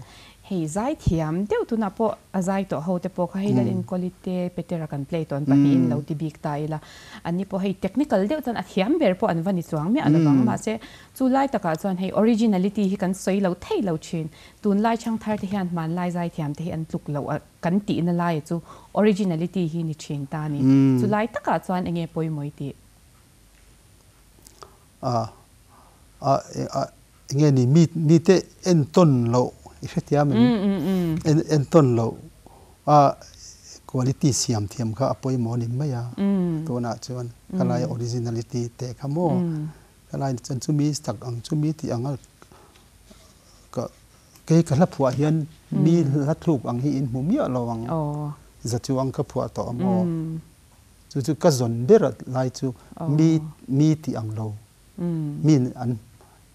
Hei zai thiam deuh tunah pawh a zai tawh ho te pawh kha hei lal enkawl te Petera kan play tawn pahnihin lo ti bik ta ila an ni pawh hei technical deuh chuan a thiam ber pawh an va ni chuang miah lovang mahse chu lai takah chuan hei originality hi kan sawi lo thei lo thin tunlai changthar te hian hmanlai zai thiam te hi an tluk loh a Kan tihna laia chu originality hi ni thin ta a ni. Chu lai takah chuan enge pawimawh i tih? A, a, a, enge ni mi, mite entawn loh i hrethiam em? En, entawn loh a quality siam thiam kha a pawimawh a ni mai a. Tunah chuan ka lai originality teh kha maw? Ka lai chuan chumi tak ang chumi tih ang a ka Kei ka hla phuah hian mi hla thluk ang hi in hmu miah lo ang. Za chuang ka phuah tawh ang aw. Chu chu ka zawn ber lai chu mi mi tih ang lo. Mi an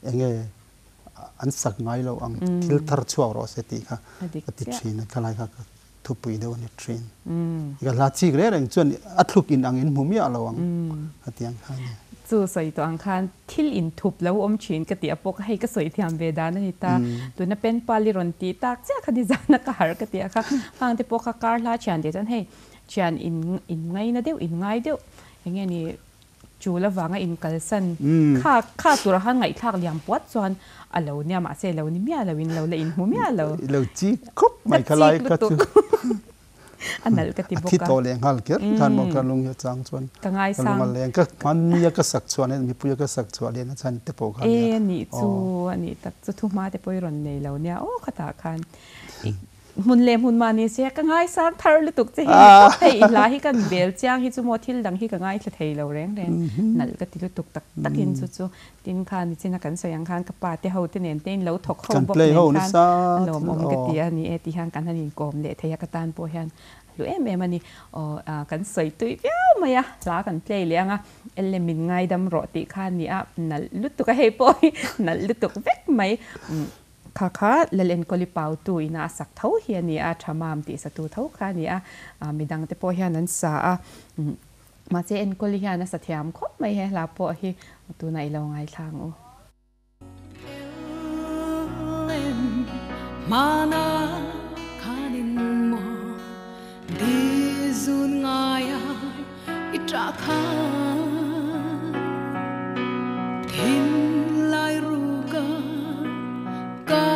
enge an sak ngai lo ang thil thar chhuak rawh se tih kha ka ti thin a, khalai kha ka thupui deuh a ni thin. Ka hla chik reng reng chuan a thluk in ang in hmu miah lo ang a ti ang kha a ni. Chu sawi tawh ang khan thil in thup lo awm thin ka tih a pawh kha hei ka sawi thiam ve dan a ni ta. Tuna pen pali rawn tih tak chiah kha nizana ka harh ka tih a kha hang te pawh kha kar hla thian tih chuan hei thian in in ngaina deuh in ngai deuh eng nge ni Chul avanga inkalsan kha kha tura khan ngaihthlak liam puat chuan a lo nia mahse lo ni miah lo in lo la inhmu miah lo. I lo chik khawp mai kha lai kha chu. A nalh ka ti bawk a. A thi tawh leh nghal kher khan maw ka lung hi a chang chuan. Ka ngaisang. Ka lung a leng ka hmannia ka sak chhuah nen mipuia ka sak chhuah leh na chhan te pawh kha nia. E nih chu a nih tak chu thuhma te pawh i rawn nei lo nia aw khatah khan. Hmun leh hmun mah ni se ka ngaisang thar lutuk che hi hei i hla hi kan bel chiang hi chu maw thil dang hi ka ngaithla thei lo reng reng nalh ka ti lutuk tak tak in chu chu tin khan nichin a kan sawi ang khan ka pa te ho te nen te in lo thawk ho bawk nen khan a lawmawm ka ti a ni e ti hian kan han inkawm leh thei a ka tan pawh hian a hlu em em a ni aw kan sawi tui viau mai a hla kan play leh ang a elle min ngaidam rawh tih kha a ni a nalh lutuk a hei pawh hi nalh lutuk vek mai. Kha kha Lalenkawli Pautu ina a sak tho hi a ni a, Thamam tih satu tho kha a ni a, midang te pawh hian an sa a, mahse Enkawli hian a sa thiam khawp mai he hla pawh hi tunah i lo ngaithla ang u. Hmana khanin maw di zun ngai a i ṭah khan thin lai ruka ka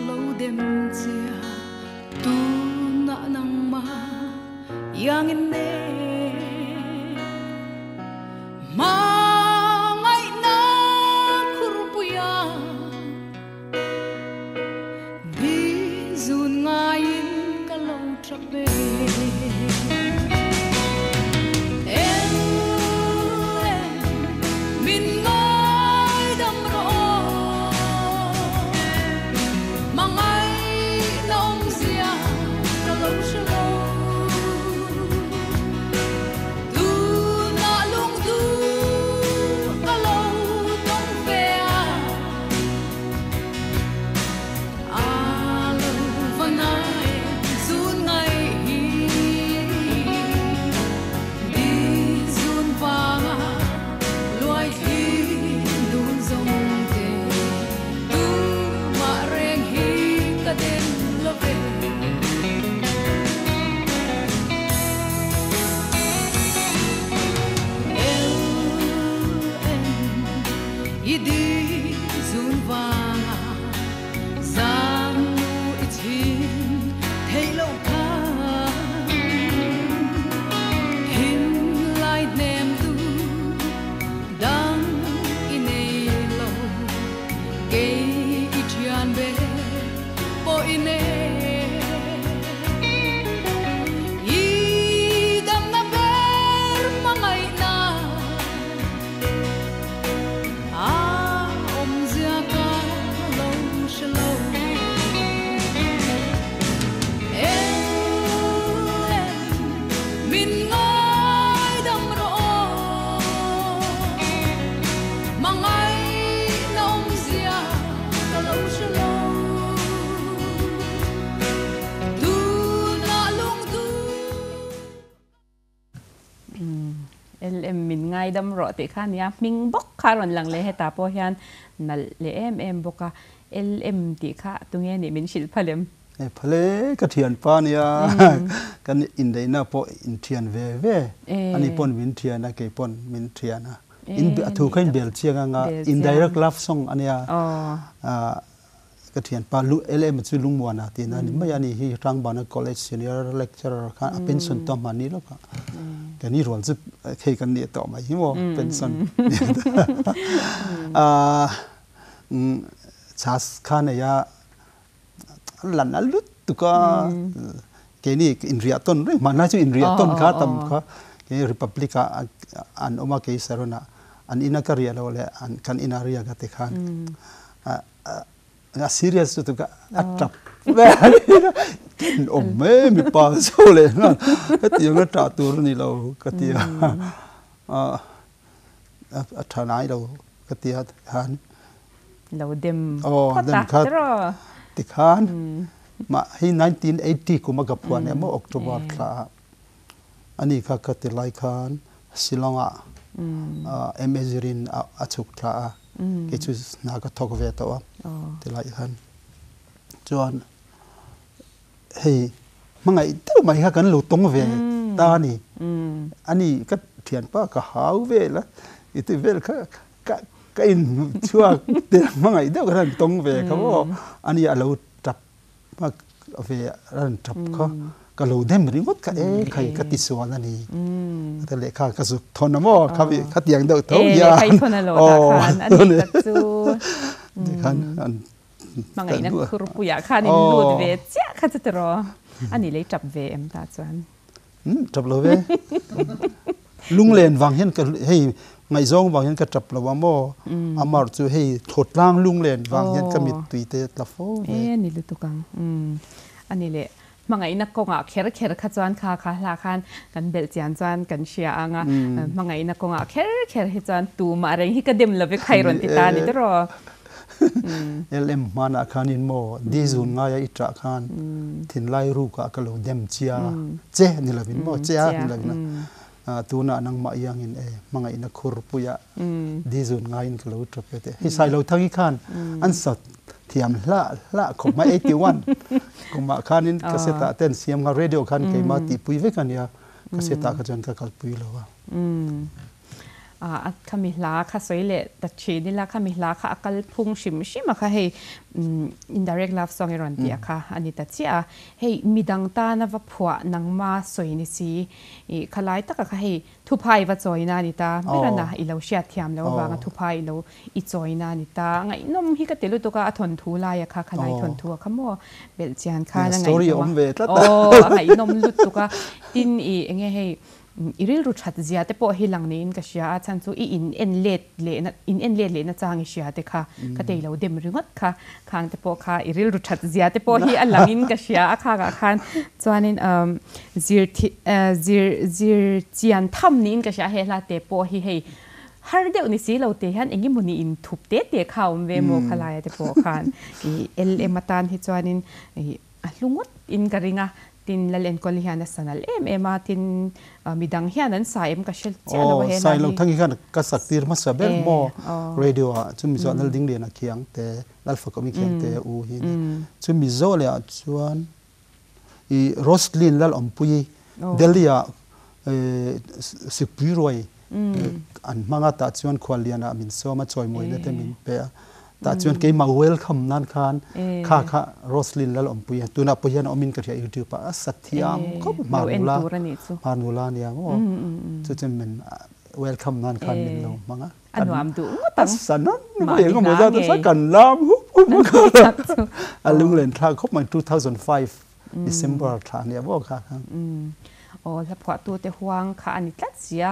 lo dem chia tunah nangmah. LM min ngaidam rawh tih kha a nia, hming bawk kha a rawn lang leh hetah pawh hian nalh leh em em bawk a, LM tih kha tunge nih min hrilh phal em? E phale ka thianpa nia, kan inneihna pawh inthian ve ve, ani pawn min thian a kei pawn min thian a, in a thu kha in bel chiang anga indirect love song a nia, Ka thianpa lu LM chu Lungmuana tihna a ni mai a ni hi Hrangbana College Senior Lecturer khan a pension tawh hman ni lawk a. Ka ni rual chu khei kan nih tawh mai hi maw pension. Chhas kha nei a lan a lut tuk a keini inriah tawn reng hmanlai chu inriah tawn kha tam kha kei Republic ah an awm a kei Saron ah an ina ka riah loh leh kan ina riak a ti khan a serious chu tuka a tap ken awm mai mipa zo leh nghal hetiang a tah tur a ni lo ka ti a a tha ngai lo ka ti a khan lo dem phawt a tiraw tikhan mah hei 1980 kum a ka phuan emaw October thla ah ani kha ka ti lai khan Shillong ah MA zirin a chhuk thla a kei chu hna ka thawk ve tawh a ti lai khan chuan hei hmangaih deuh mai kha kan lo tawng ve ta a ni ani ka thianpa ka hau vel a i ti vel kha ka ka in chhuak te hmangaih deuh kha an tawng ve kha maw ani a lo tap hmak ve a rawn tap kha ka lo dem ringawt kha e khai ka ti sual a ni ka lehkha ka zuk thawn a maw kha kha tiang deuh tho hian aw tikhan an hmangaihna khurpuiah khan in lut ve chiah kha chu tiraw a ni lei tap ve em ta chuan Tap lo ve. Lunglen vang hian ka hei ngaihzawng vang hian ka tap lo a maw? Amar chu hei thawtlang lunglen vang hian ka mittui te tla fo ve. E ni lutuk ang. A ni leh hmangaihna kawngah kher kher kha chuan kha kha hla khan kan belh chian chuan kan hria ang a. Hmangaihna kawngah kher kher hi chuan tumah reng hi ka dem lo ve khai rawn ti ta a ni tiraw? LM hmanah khanin maw di zun ngaia i ṭah khan thinlai rukah ka lo dem chia che ni lovin maw che a ni lovin a tunah nangmah iangin e hmangaihna khurpuiah di zun ngaiin ka lo ṭap e tih hei Sailothangi khan an sa thiam hlah hlah khawp mai 81 kumah khanin cassette ah te an siam kha radio khan keimah tihpui vek a nia cassette ah kha chuan ka kalpui lo a. A khami hla kha sawi leh ta thin ila, khami hla kha a kal phung hrim hrim a kha hei indirect love song i rawn tih a kha a ni ta chiah a. Hei midang tana va phuah nangma sawi ni si i khalai taka kha hei thuphai va chawina a ni ta, berana i lo hriat thiam lo avanga thuphai i lo i chawina a ni ta. Ngaihnawm hi ka ti lutuk a, a thawnthu laia kha khalai thawnthu a kha maw belh chian khan a ngaihnawm a, aw a ngaihnawm lutuk a, tin i enge hei I rilru that zia te pawh hi lang niin ka hria a, chhan chu i in en let lehna in en let lehna chang i hria te kha ka tei lo dem ringawt kha, khang te pawh kha i rilru that zia te pawh hi a langin ka hria a khakah khan chuanin zir zir zir chian tham niin ka hria a, he hla te pawh hi hei har deuh ni si lo te hian eng emaw ni in thup te te kha a awm ve maw khalaia te pawh khan i LM atan hi chuanin i A hlu ngawt in ka ring a, tin Lal Enkawl hian a sa nalh em em a, tin midang hian an sa em ka hre chiah lo a he hla hi. Sailo Thangi khan ka sak tir hmasa ber maw radio ah chumi zawh Lal Dingliana khiang te Lal Fakawmi khiang te u hi nia. Chumi zawh leh ah chuan i Roslyn Lal Awmpuii Delhi ah Sikpui ruai an hmang a, tah chuan khuallian ah min sawm a, chawimawina te min pe a. Tah chuan keimah welcome nan khan kha kha Roslyn Lalawmpuii tunah pawh hian a awmin ka hria YouTube ah a sa thiam khawp a, hmar nula hmar nula ania maw chu chu min welcome nan khan min lo hmang a. A nuam duh ngawt ang. A sa nan mai eng emaw zat a sa kan lam hup hup a kha a lunglen thlak khawp mai 2005 December thla ania maw kha khan. Aw hla phuahtute huang kha a ni tlat sia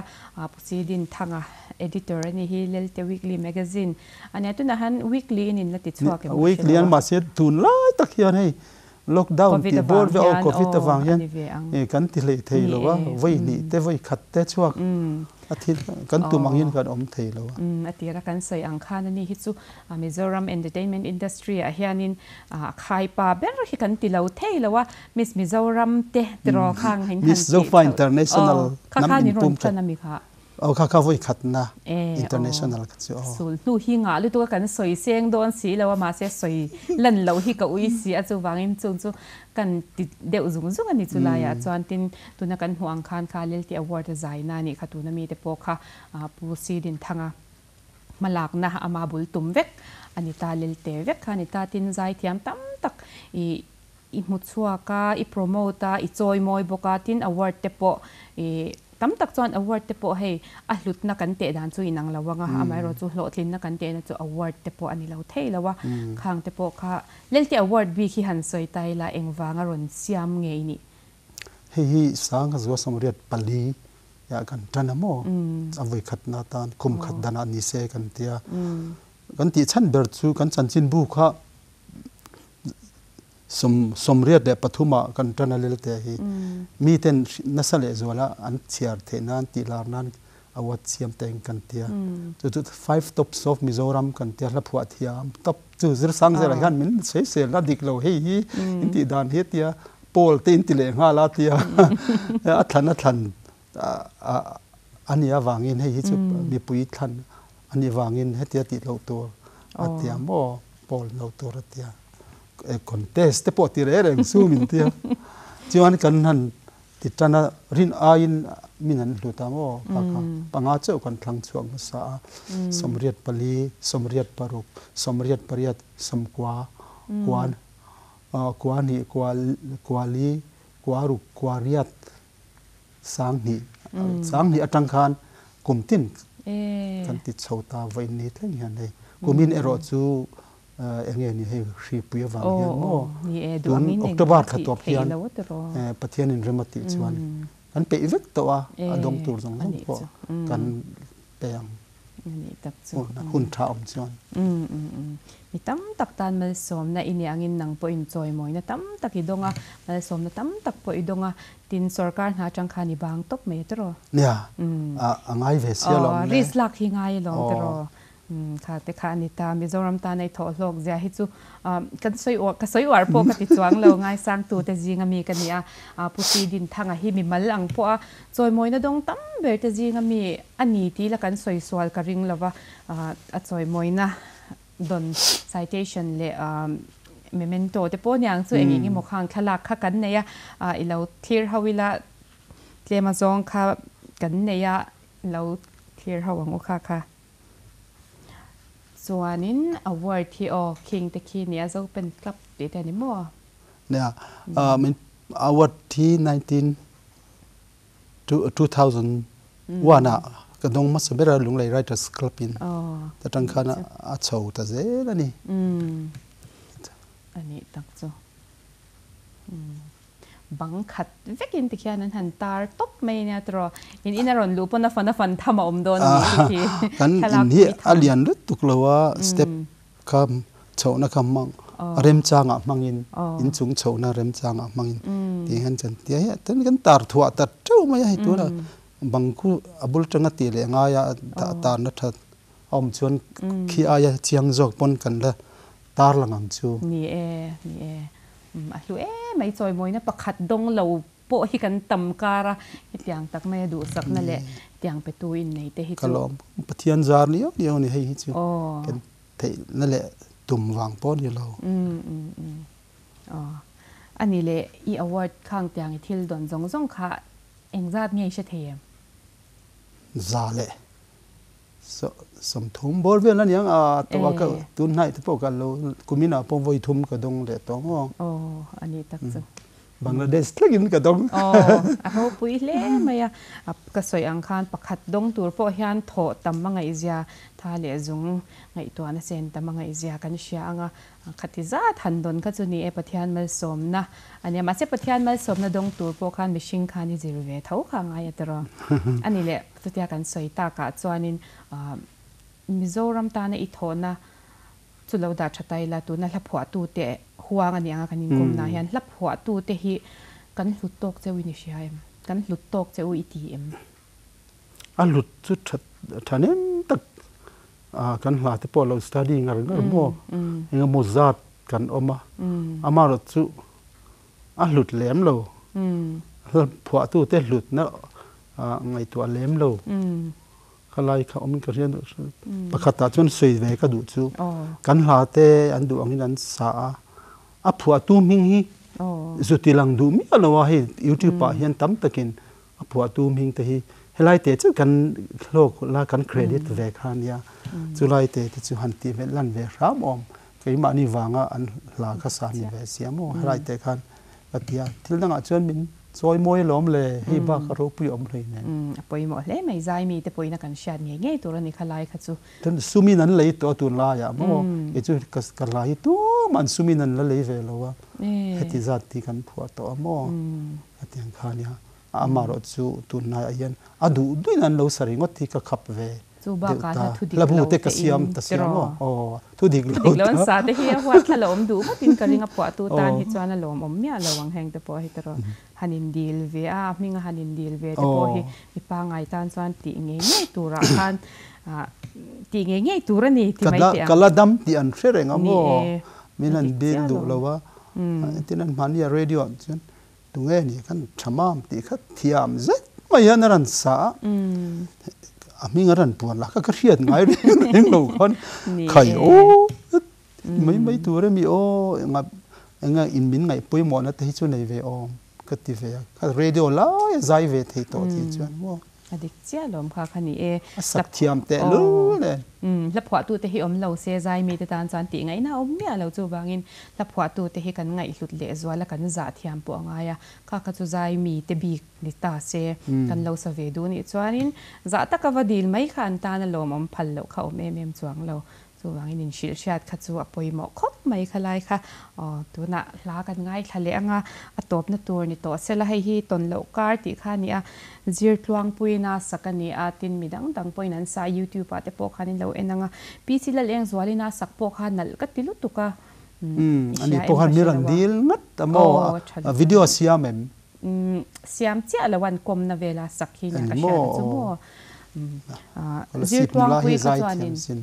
Pu Chi Dinthanga editor a ni hi Lelte Weekly Magazine a nia tunah hian weekly in in la ti chhuak em ka hre lo a. Weekly an mahse tun lai tak hian hei lockdown tih bawr ve aw covid avang hian kan ti hlei thei lo a vawi hnih te vawi khat te chhuak. A thil kan tum angin kan awm thei lo a. A tira kan sawi ang khan ani hi chu Mizoram entertainment industry ah hianin a khaipa ber hi kan ti lo thei lo a, Miss Mizoram te tiraw khang in han Miss Zofa International kha khan in rawn tan ami kha. Aw kha kha vawi khatna international kha chu aw. Sul hnu hi ngah lutuk a kan sawi seng dawn si lo a mahse sawi lan loh hi ka ui si a chuvangin chung chu kan ti deuh zung zung a ni chu laiah chuan tin tuna kan hmuh ang khan kha Lelti Award a zaina a nih kha tuna mite pawh kha Pu Sidinthanga hmalakna ama bul tum vek a ni ta Lelte vek kha a ni ta tin zaithiam tam tak ih I hmu chhuak a, i promote a, i chawi mawi bawk a, tin award te pawh i tam tak chuan award te pawh hei a hlutna kan teh dan chu inang lo ang a, amaherawh chu hlawhtlinna kan tehna chu award te pawh a ni lo thei lo a, khang te pawh kha Lelte award bik hi han sawi ta ila engvanga rawn siam nge i nih? Hei hi Sangha Zuasawmriat pali ah kan tan a maw? A vawikhatna atan kum khat danah ni se kan tia. Kan tih chhan ber chu kan chanchinbu kha 73 ah kan tan a lel te hi miten nasa leh zuala an chhiar theih nan tih lar nan award siam te in kan tia chu chu five tops of Mizoram kan tia hla phuah thiam top chu zir sang zela hian min sawi sel na dik lo hei hi in tih dan hi tia pawl te in ti leh nghal a tia a thlan a thlan a nih avangin hei hi chu mipui thlan a nih vangin hetia tih loh tur a tia maw pawl lo tur a tia contest te pawh ti reng reng chu min tia chuan kan han ti tan a rin aiin min an hlut a maw kha kha panga chauh kan thlang chhuak hmasa a 84 86 88 90 kua kua hnih kua kua li kua ruk kua riat 2000 2000 atang khan kum tin kan ti chho ta vawiin ni thleng hian hei kumin erawh chu eng nge ni hei hripui avang hian maw tun October thla tawp hian Pathian in rem a tih chuan kan peih vek tawh a a dawng tur zawng zawng pawh kan pe ang. Ani tak chu. Hun tha awm chuan. Mi tam tak tan malsawmna i nih angin nang pawhin chawimawina tam tak i dawng a, malsawmna tam tak pawh i dawng a, tin sorkar hna atang khan i bang tawp mai a tiraw? Nia, a ngai ve sia lawm le. Risk lak hi ngai alawm tiraw? Kha te kha a ni ta. Mizoram tana i thawh hlawk zia hi chu kan sawi uar, ka sawi uar pawh ka ti chuang lo, ngaisangtu te zinga mi ka ni a, Pu Si Dinthanga hi mimal ang pawh a chawimawina dawng tam ber te zinga mi a ni tih la kan sawi sual ka ring lova, a chawimawina dawn citation leh memento te pawh aniang chu eng eng emaw khang thlalak kha kan nei a, i lo thlir ho ila tlem azawng kha kan nei a, lo thlir ho ang u kha kha. Chuanin award hi aw khing te khi nia Zopen Club tih te a ni maw? Nia, min award hi 19 2001 ah ka dawng hmasa ber a Lunglei Writers Club in ta tang khan a chho ta zel a ni. A nih tak chu. Bang khat vekin tikhian an han tar tawp mai ania tiraw. In in a rawn luh pawn a fan a fan tham a awm dawn a ni khi khi. Kan in hi a lian lutuk lo a, step kha chhohna kha hmang remchangah hmangin inchung chhohna remchangah hmangin tih hian kan ti a hei tin kan tar thuah ta teuh mai a hei tunah bang khu a bul tanga tih leh ngaia tarna tha a awm chuan khi aia chiang zawk pawn kan la tar lang ang chu. Ni e, ni e. A hlu em mai chawimawina pakhat dawng lo pawh hi kan tam kar a, hetiang tak maia duhsakna leh tiang petu innei te hi chu. Ka lawm, Pathian zar liau liau a ni hei hi chu kan theihna leh tum vang pawh a ni lo. Aw, a ni leh i award khang tiang i thil dawn zawng zawng kha engzat nge i hre thei em? Za leh 30 bawr vel a niang a tawh a ka tun hnaih te pawh ka lo kumin ah pawh vawi thum ka dawng leh tawh ang aw. Aw a ni tak chu. Bangladesh thlengin ka dawng. Aw a ropui hle mai a, ka sawi ang khan pakhat dawng tur pawh hian thawh tam a ngaihzia tha leh zung ngaihtuahna chen tam a ngaihzia kan hria ang a, Khati zat han dawn kha chu ni e Pathian malsawmna a nia. Mahse Pathian malsawmna dawng tur pawh khan mihring khan i zir ve tho kha a ngai a tiraw. A ni leh chutia kan sawi takah chuanin Mizoram tana i thawhna chu lo dah tha ta ila tuna hla phuahtute huang a ni anga kan inkawmnaah hian hla phuahtute hi kan hlut tawk cheu in i hria em? Kan hlut tawk cheu i ti em? A hlut chu that thahnem tak kan hla te pawh a lo study ngar ngar maw engemaw zat kan awm a, amaherawh chu a hlut lem lo, hla phuahtu te hlutna ngaihtuah lem lo kha lai kha awmin ka hria pakhatah chuan sawi ve ka duh chu kan hla te an duh angin an sa a, a phuahtu hming hi zuti lang duh miah lo a hei youtube ah hian tam takin A phuahtu hming te hi helai te chu kan hlawk la kan credit ve kha ania, chulai te te chu han tih ve lan ve hram awm, keimahni vanga an hla kha sa ni ve sia maw helai te khan ka ti a, thil dangah chuan min chawi mawi alawm le, hei bak a ropui awm hlei nen. A pawimawh hle mai, Zaimi te pawhin a kan hriat ngei ngei tur a ni kha lai kha chu. Chuan sumin an lei tawh a tunlaiah maw, kei chu ka hla hi tumah an sumin an la lei ve lo a, heti zat hi kan phuah tawh a maw. Hetiang kha nia, a amaherawh chu tunlaiah hian a duh duhin an lo sa ringawt hi ka khap ve Chu bakah deuh ta. hla thu dik Hla bu lo te te ka siam in ta siam tiraw? aw, aw thu dik Thu lo dik lo an ta. sa te hi a huat thla lo awm duh ngawtin ka ring a phuahtu tan Aw. hi chuan a lawmawm miah lo ang heng te pawh hi tiraw. Han indil ve a, a hminga han indil ve te pawh hi Aw. mi pangngai tan chuan tih ngei ngei turah khan ah tih ngei ngei tur a ni ti Ka mai la teh ang. ka la dam tih an hre reng a Ni maw? e, Min a han dik dil chiah duh lo. lo a, tin an hmahni a radio ah chuan Tunge ni khan tha mam tih kha thiam zet mai hian a rawn sa a, a hming a rawn puan lah kha ka hriat ngai reng reng lo khan khai aw mai mai tur emi aw enga enga in min ngaih pawimawhna te hi chu nei ve awm ka ti ve a, kha radio lai a zai ve thei tawh tih chuan maw. A dik chiah lawm kha kha ni e. A sak thiam teh lul nen. Umm hla phuahtu te hi awm lo se zai mite tan chuan tih ngaihna a awm miah lo chuvangin hla phuahtu te hi kan ngaihhlut leh zual a kan zah thiam pawh a ngai a, kha kha chu zai mite bik ni ta se kan lo sa ve duh nih chuanin zah taka va dil mai kha an tan a lawmawm phal loh kha awm em em chuang lo. Chuvangin inhrilh hriat kha chu a pawimawh khawp mai kha lai kha aw tunah hla kan ngaithla leh anga a tawpna tur ni tawh sela hei hi tawn loh kar tih kha a ni a, zir tluangpuina sak a ni a, tin mi dang dang pawhin an sa a youtube ah te pawh khan in lo en anga PC Lalengzualina sak pawh kha nalh ka ti lutuk a Umm i ani hria pawh em khan ka mi hre rawn lo a dil ngat a maw aw tha a lutuk video a siam em? Umm siam chiah lo an kawmna vela sak hi nia Ani ka hria maw na chu aw maw umm Kolasib zir nula hi tluangpui kha zai chuanin thiam sin.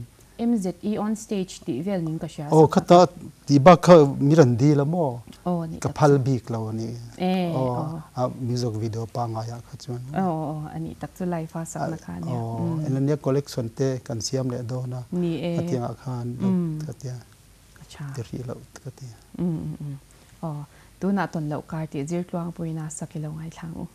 MZE on stage tih vel ning ka hria Aw sak khata tih bak kha mi rawn dil a maw? Aw nih Ka tak phal chu. bik lo a ni. E Aw aw. a music video pangngai ah kha chuan. Aw aw a nih tak chu live a sakna kha a nia. Aw englania collection te kan siam leh dawn a. Ni e. Khatiangah khan lo ka tia. A tha. Ti rih loh ka ti. Um um aw tunah tawn loh kar tih zir tluangpuiin a sak i lo ngaithla ang u.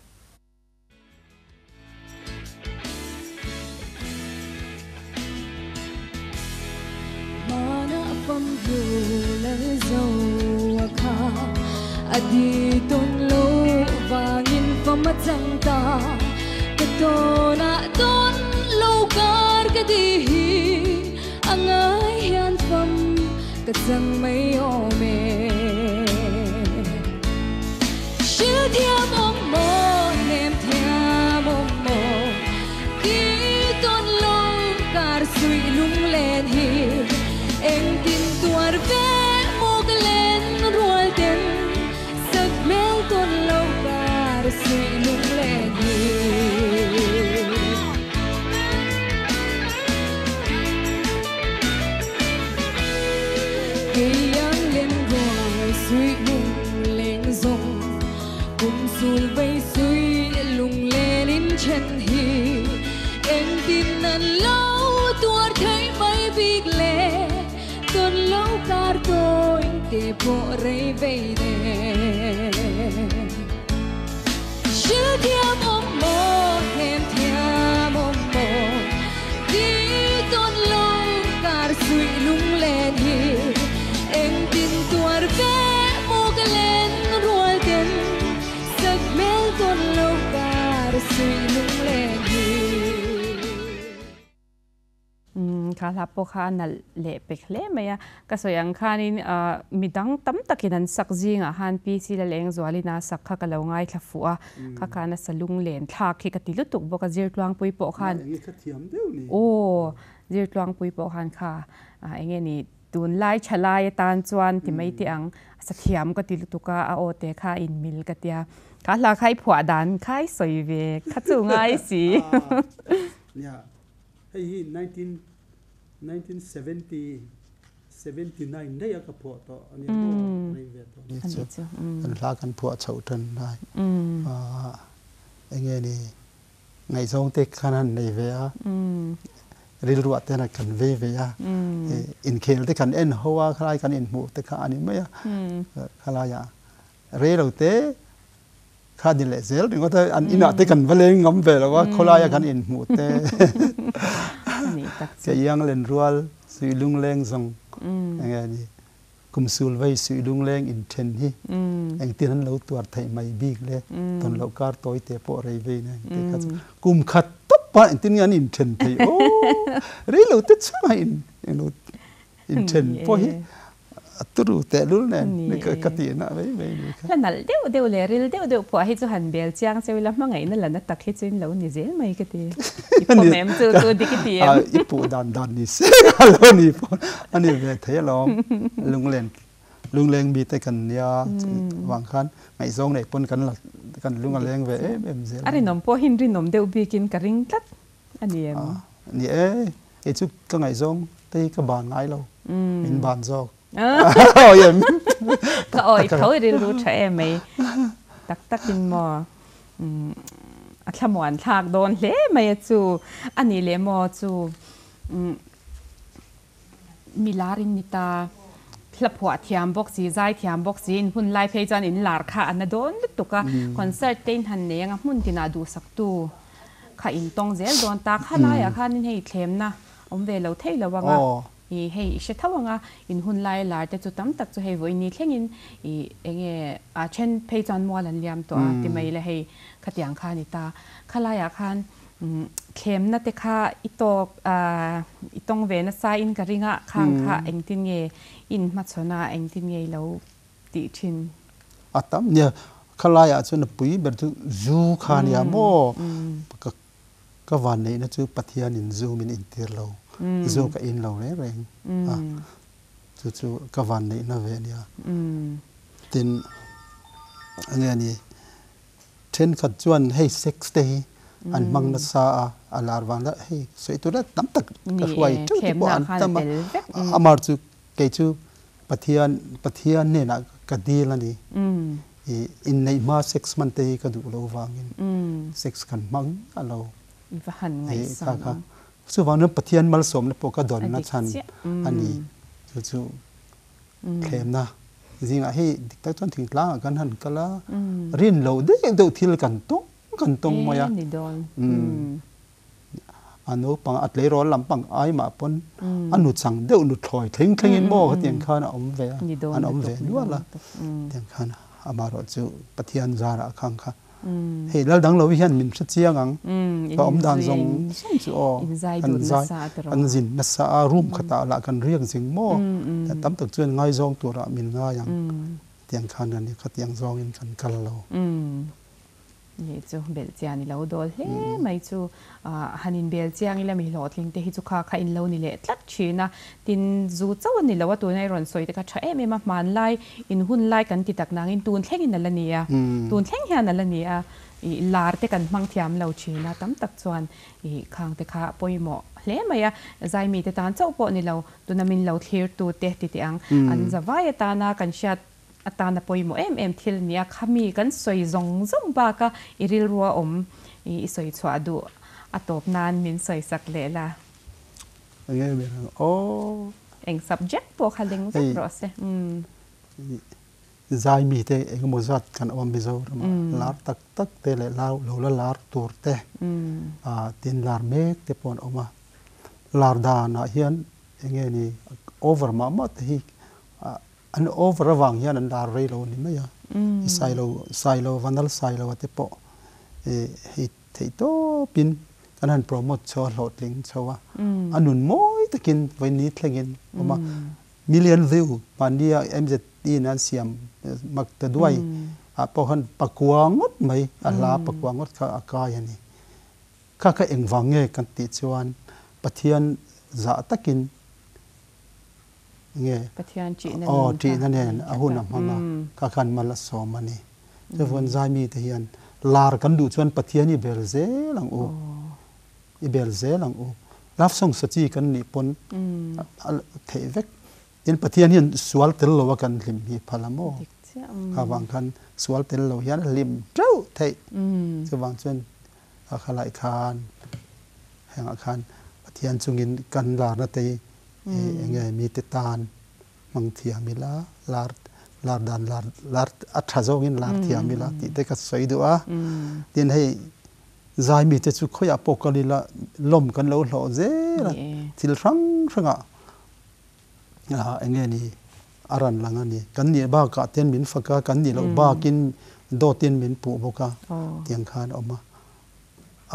Umm kha hla pawh kha a nalh leh pek hle mai a, ka sawi ang khanin midang tam takin an sak zingah khan PC Lalengzualin a sak kha ka lo ngaithla fuh a, kha khan a sa lunglen thlak hi ka ti lutuk bawk a, Zirtluangpui pawh khan aw Zirtluangpui pawh khan kha eng nge ni tunlai thalai atan chuan ti mai teh ang, a sa thiam ka ti lutuk a, a aw te kha a inmil ka tia. Kha hla kha i phuah dan kha i sawi ve kha chu ngai si. Nia, hei hi 1970 79 daih a ka phuah tawh a nia maw rei ve tawh ni chu kan hla kan phuah chhoh tan lai eng nge ni ngaihzawng te khan han nei ve a rilruah te kan vei ve a inkhel te kan en ho a khalai kan inhmuh te kha a ni mai a khalaiah rei lo te kha ni leh zel ringawt a an inah te kan va leng ngam ve lo a khawlaia kan inhmuh te ke iang len rual suih lungleng zawng enge ni kum sul vei suih lungleng inthen hi engtin an lo tuar theih mai bik le tawn loh kar tawi te pawh rei vei na engte kha chu kum khat tawp a engtin nge an inthen thei aw rei lo te chungah in englo Inthen pawh hi a turu tehlul nen ka tih na mai mai ni kha. Hla nalh deuh deuh leh ril deuh deuh phuah hi chu han bel chiang cheu ila hmangaihna la na tak hi chu in lo ni zel mai ka ti. I pawm em chu chu dik i ti em? I puh dan dan ni se ka lo ni pawh a ni ve thei alawm. Lunglen lungleng mi te kan nia vang khan ngaihzawng neih pawn kan la kan lung a leng ve em em zel. A rinawm pawh hin rinawm deuh bikin ka ring tlat. A ni em? Ni e, kei chu ka ngaihzawng te hi ka ban ngai lo, min ban zawk. Awi em? Ka awi tho i rilru tha em mai. Tak takin maw a thlamuan thlak dawn hle mai a chu. A nih leh maw chu Mi lar in ni ta. Hla phuah thiam bawk si, zai thiam bawk si, in hun lai phei chuan in lar kha a na dawn lutuk a. Concert te in han nei anga hmun tinah duhsaktu kha in tawng zel dawn ta. Kha laiah khanin hei thlemna awm ve lo thei lo anga i hei i hre tho anga in hun lai lar te chu tam tak chu hei vawiin ni thlengin i enge a then phei chuan mual an liam tawh a ti mai le hei khatiang kha a ni ta. Kha laiah khan Thlemna te kha i tawk i tawng ve nasa in ka ring a, khang kha engtin nge in hmachhawn a, engtin nge i lo tih thin? A tam nia, khalai ah chuan a pui ber chu zu kha nia maw? Ka van neihna chu Pathian in zu min intir lo, zu ka in lo reng reng a, chu chu ka van neihna ve nia. Tin, enge ni? Thenkhat chuan hei sex te hi an hmang nasa a, a lar vang la hei sawi tur la tam tak ka hruai teuh te pawh an tam a, amar chu kei chu Pathian Pathian hnenah ka dil a ni, i inneih hma sex hman te hi ka duh lo vangin sex kan hmang a lo kha kha chuvang chuan Pathian malsawmna pawh ka dawn na chhan a ni chu chu. Thlemna zingah hei dik tak chuan thingtlangah kan han kal a, rin loh deuh deuh thil kan tawng kan tawng mai a. A naupang a tleirawl lampang ai mah pawn a nu chang deuh nu thlawi thleng thlengin maw khatiang khan a awm ve a, an awm ve nual a. Tiang khan amaherawh chu Pathian zarah khang kha Hei lal dang lo hian min hre chiang ang. Ka awm dan zawng zawng chu aw. Kan zai kan zin nasa a room khatah lah kan riak zing maw. Tam tak chuan ngaizawng turah min ngai ang. Tiang khan kan khatiang zawngin kan kal lo. Ni chu belh chian i lo dawl hle mai chu. Han inbel chiang ila mi hlawhtling te hi chu kha kha in lo ni leh tlat thin a, tin zu chauh a ni lo a, tuna i rawn sawi te kha tha em em a, hmanlai in hun lai kan ti tak nangin tun thlengin a la ni a, tun thleng hian a la ni a, ih lar te kan hmang thiam lo thin a, tam tak chuan ih khang te kha pawimawh hle mai a, zaimi te tan chauh pawh ni lo, tuna min lo thlir tu te ti teh ang, an zavai atana kan hriat Atana pawimawh em em thil nia khami kan sawi zawng zawng baka i rilrua awm i sawi chhuah duh a tawp nan min sawi sak leh la. Enge ber ang aw. Eng subject pawh kha leng vek rawh se. Zai mite engemaw zat kan awm Mizoram ah lar tak tak te leh lo la lar tur te tin lar mek te pawh an awm a. Lar dan ah hian enge ni over mah mah te hi An over avang hian an lar rei lo a ni mai a, i sailo sailo vanal sailo a te pawh hei theih tawpin kan han promote chho a hlawhtling chho a, a nun mawi takin vawiin ni thlengin awm a, million view mahnia MZT in an siam mak ta duai ah pawh khan pakua ngawt mai a hla pakua ngawt kha a kai a ni. Kha kha engvang nge kan tih chuan Pathian zah takin Nge? Pathian ṭihna nun kha. Aw, ṭihna nen a hun a hmang a, kha khan mal a sawm a ni. Chuan Zaimi te hian lar kan duh chuan Pathian i bel zel ang u, i bel zel ang u. Love song sa chi kan nih pawn a theih vek. Tin Pathian hian sual tel lo a kan hlim hi phal a maw? Kha vang khan sual tel lo hian a hlim teuh theih. Chuvang chuan a khalai khan hengah khan Pathian chungin kan larna te hi enge mite tan hmang thiam ila, lar lar dan lar lar a tha zawngin lar thiam ila tih te ka sawi duh a. Tin hei zai mite chu khawiah pawh kal ila lawm kan lo hlawh zel a, thil hrang hrangah enge ni a ran lang a ni. Kan nih bakah ten min fak a, kan nih loh bakin dawtin min puh bawk a tiang khan a awm a.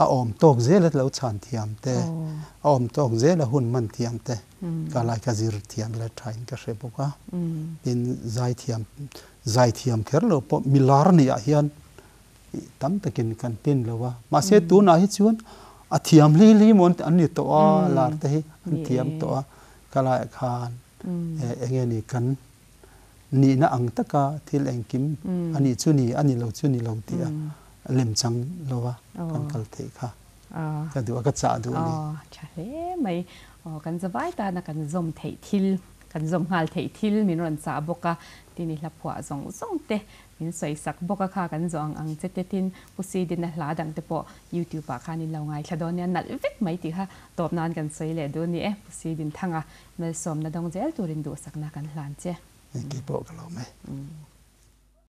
A awm tawk zel a lo chhan thiam te, a awm tawk zel a hun man thiam te ka lai ka zir thiam ila thain ka hre bawk a. Tin zaithiam zaithiam kher lo pawh milar nih ah hian tam takin kan pin lo a. Mahse tunah hi chuan a thiam hli hli maw an ni tawh a, lar te hi an thiam tawh a. Ka laiah khan eng nge ni kan nihna ang taka thil engkim a nih chu ni, a ni lo chu ni lo tih a lem chang lo a kan kal theih kha ka duh a, ka chah duh a ni. Aw, tha hle mai. Aw, kan zavai tana kan zawm theih thil, kan zawm nghal theih thil min rawn chah bawk a, tin i hla phuah zawng zawng te Min sawi sak bawk a kha kan zawh ang ang che te tin Pu Sidin a hla dang te pawh YouTube ah khan in lo ngaithla dawn nia nalh vek mai tih kha tawp nan kan sawi leh duh a ni e Pu Sidin Thanga malsawmna dawng zel turin duhsakna kan hlan che. Engkei pawh ka lo mai.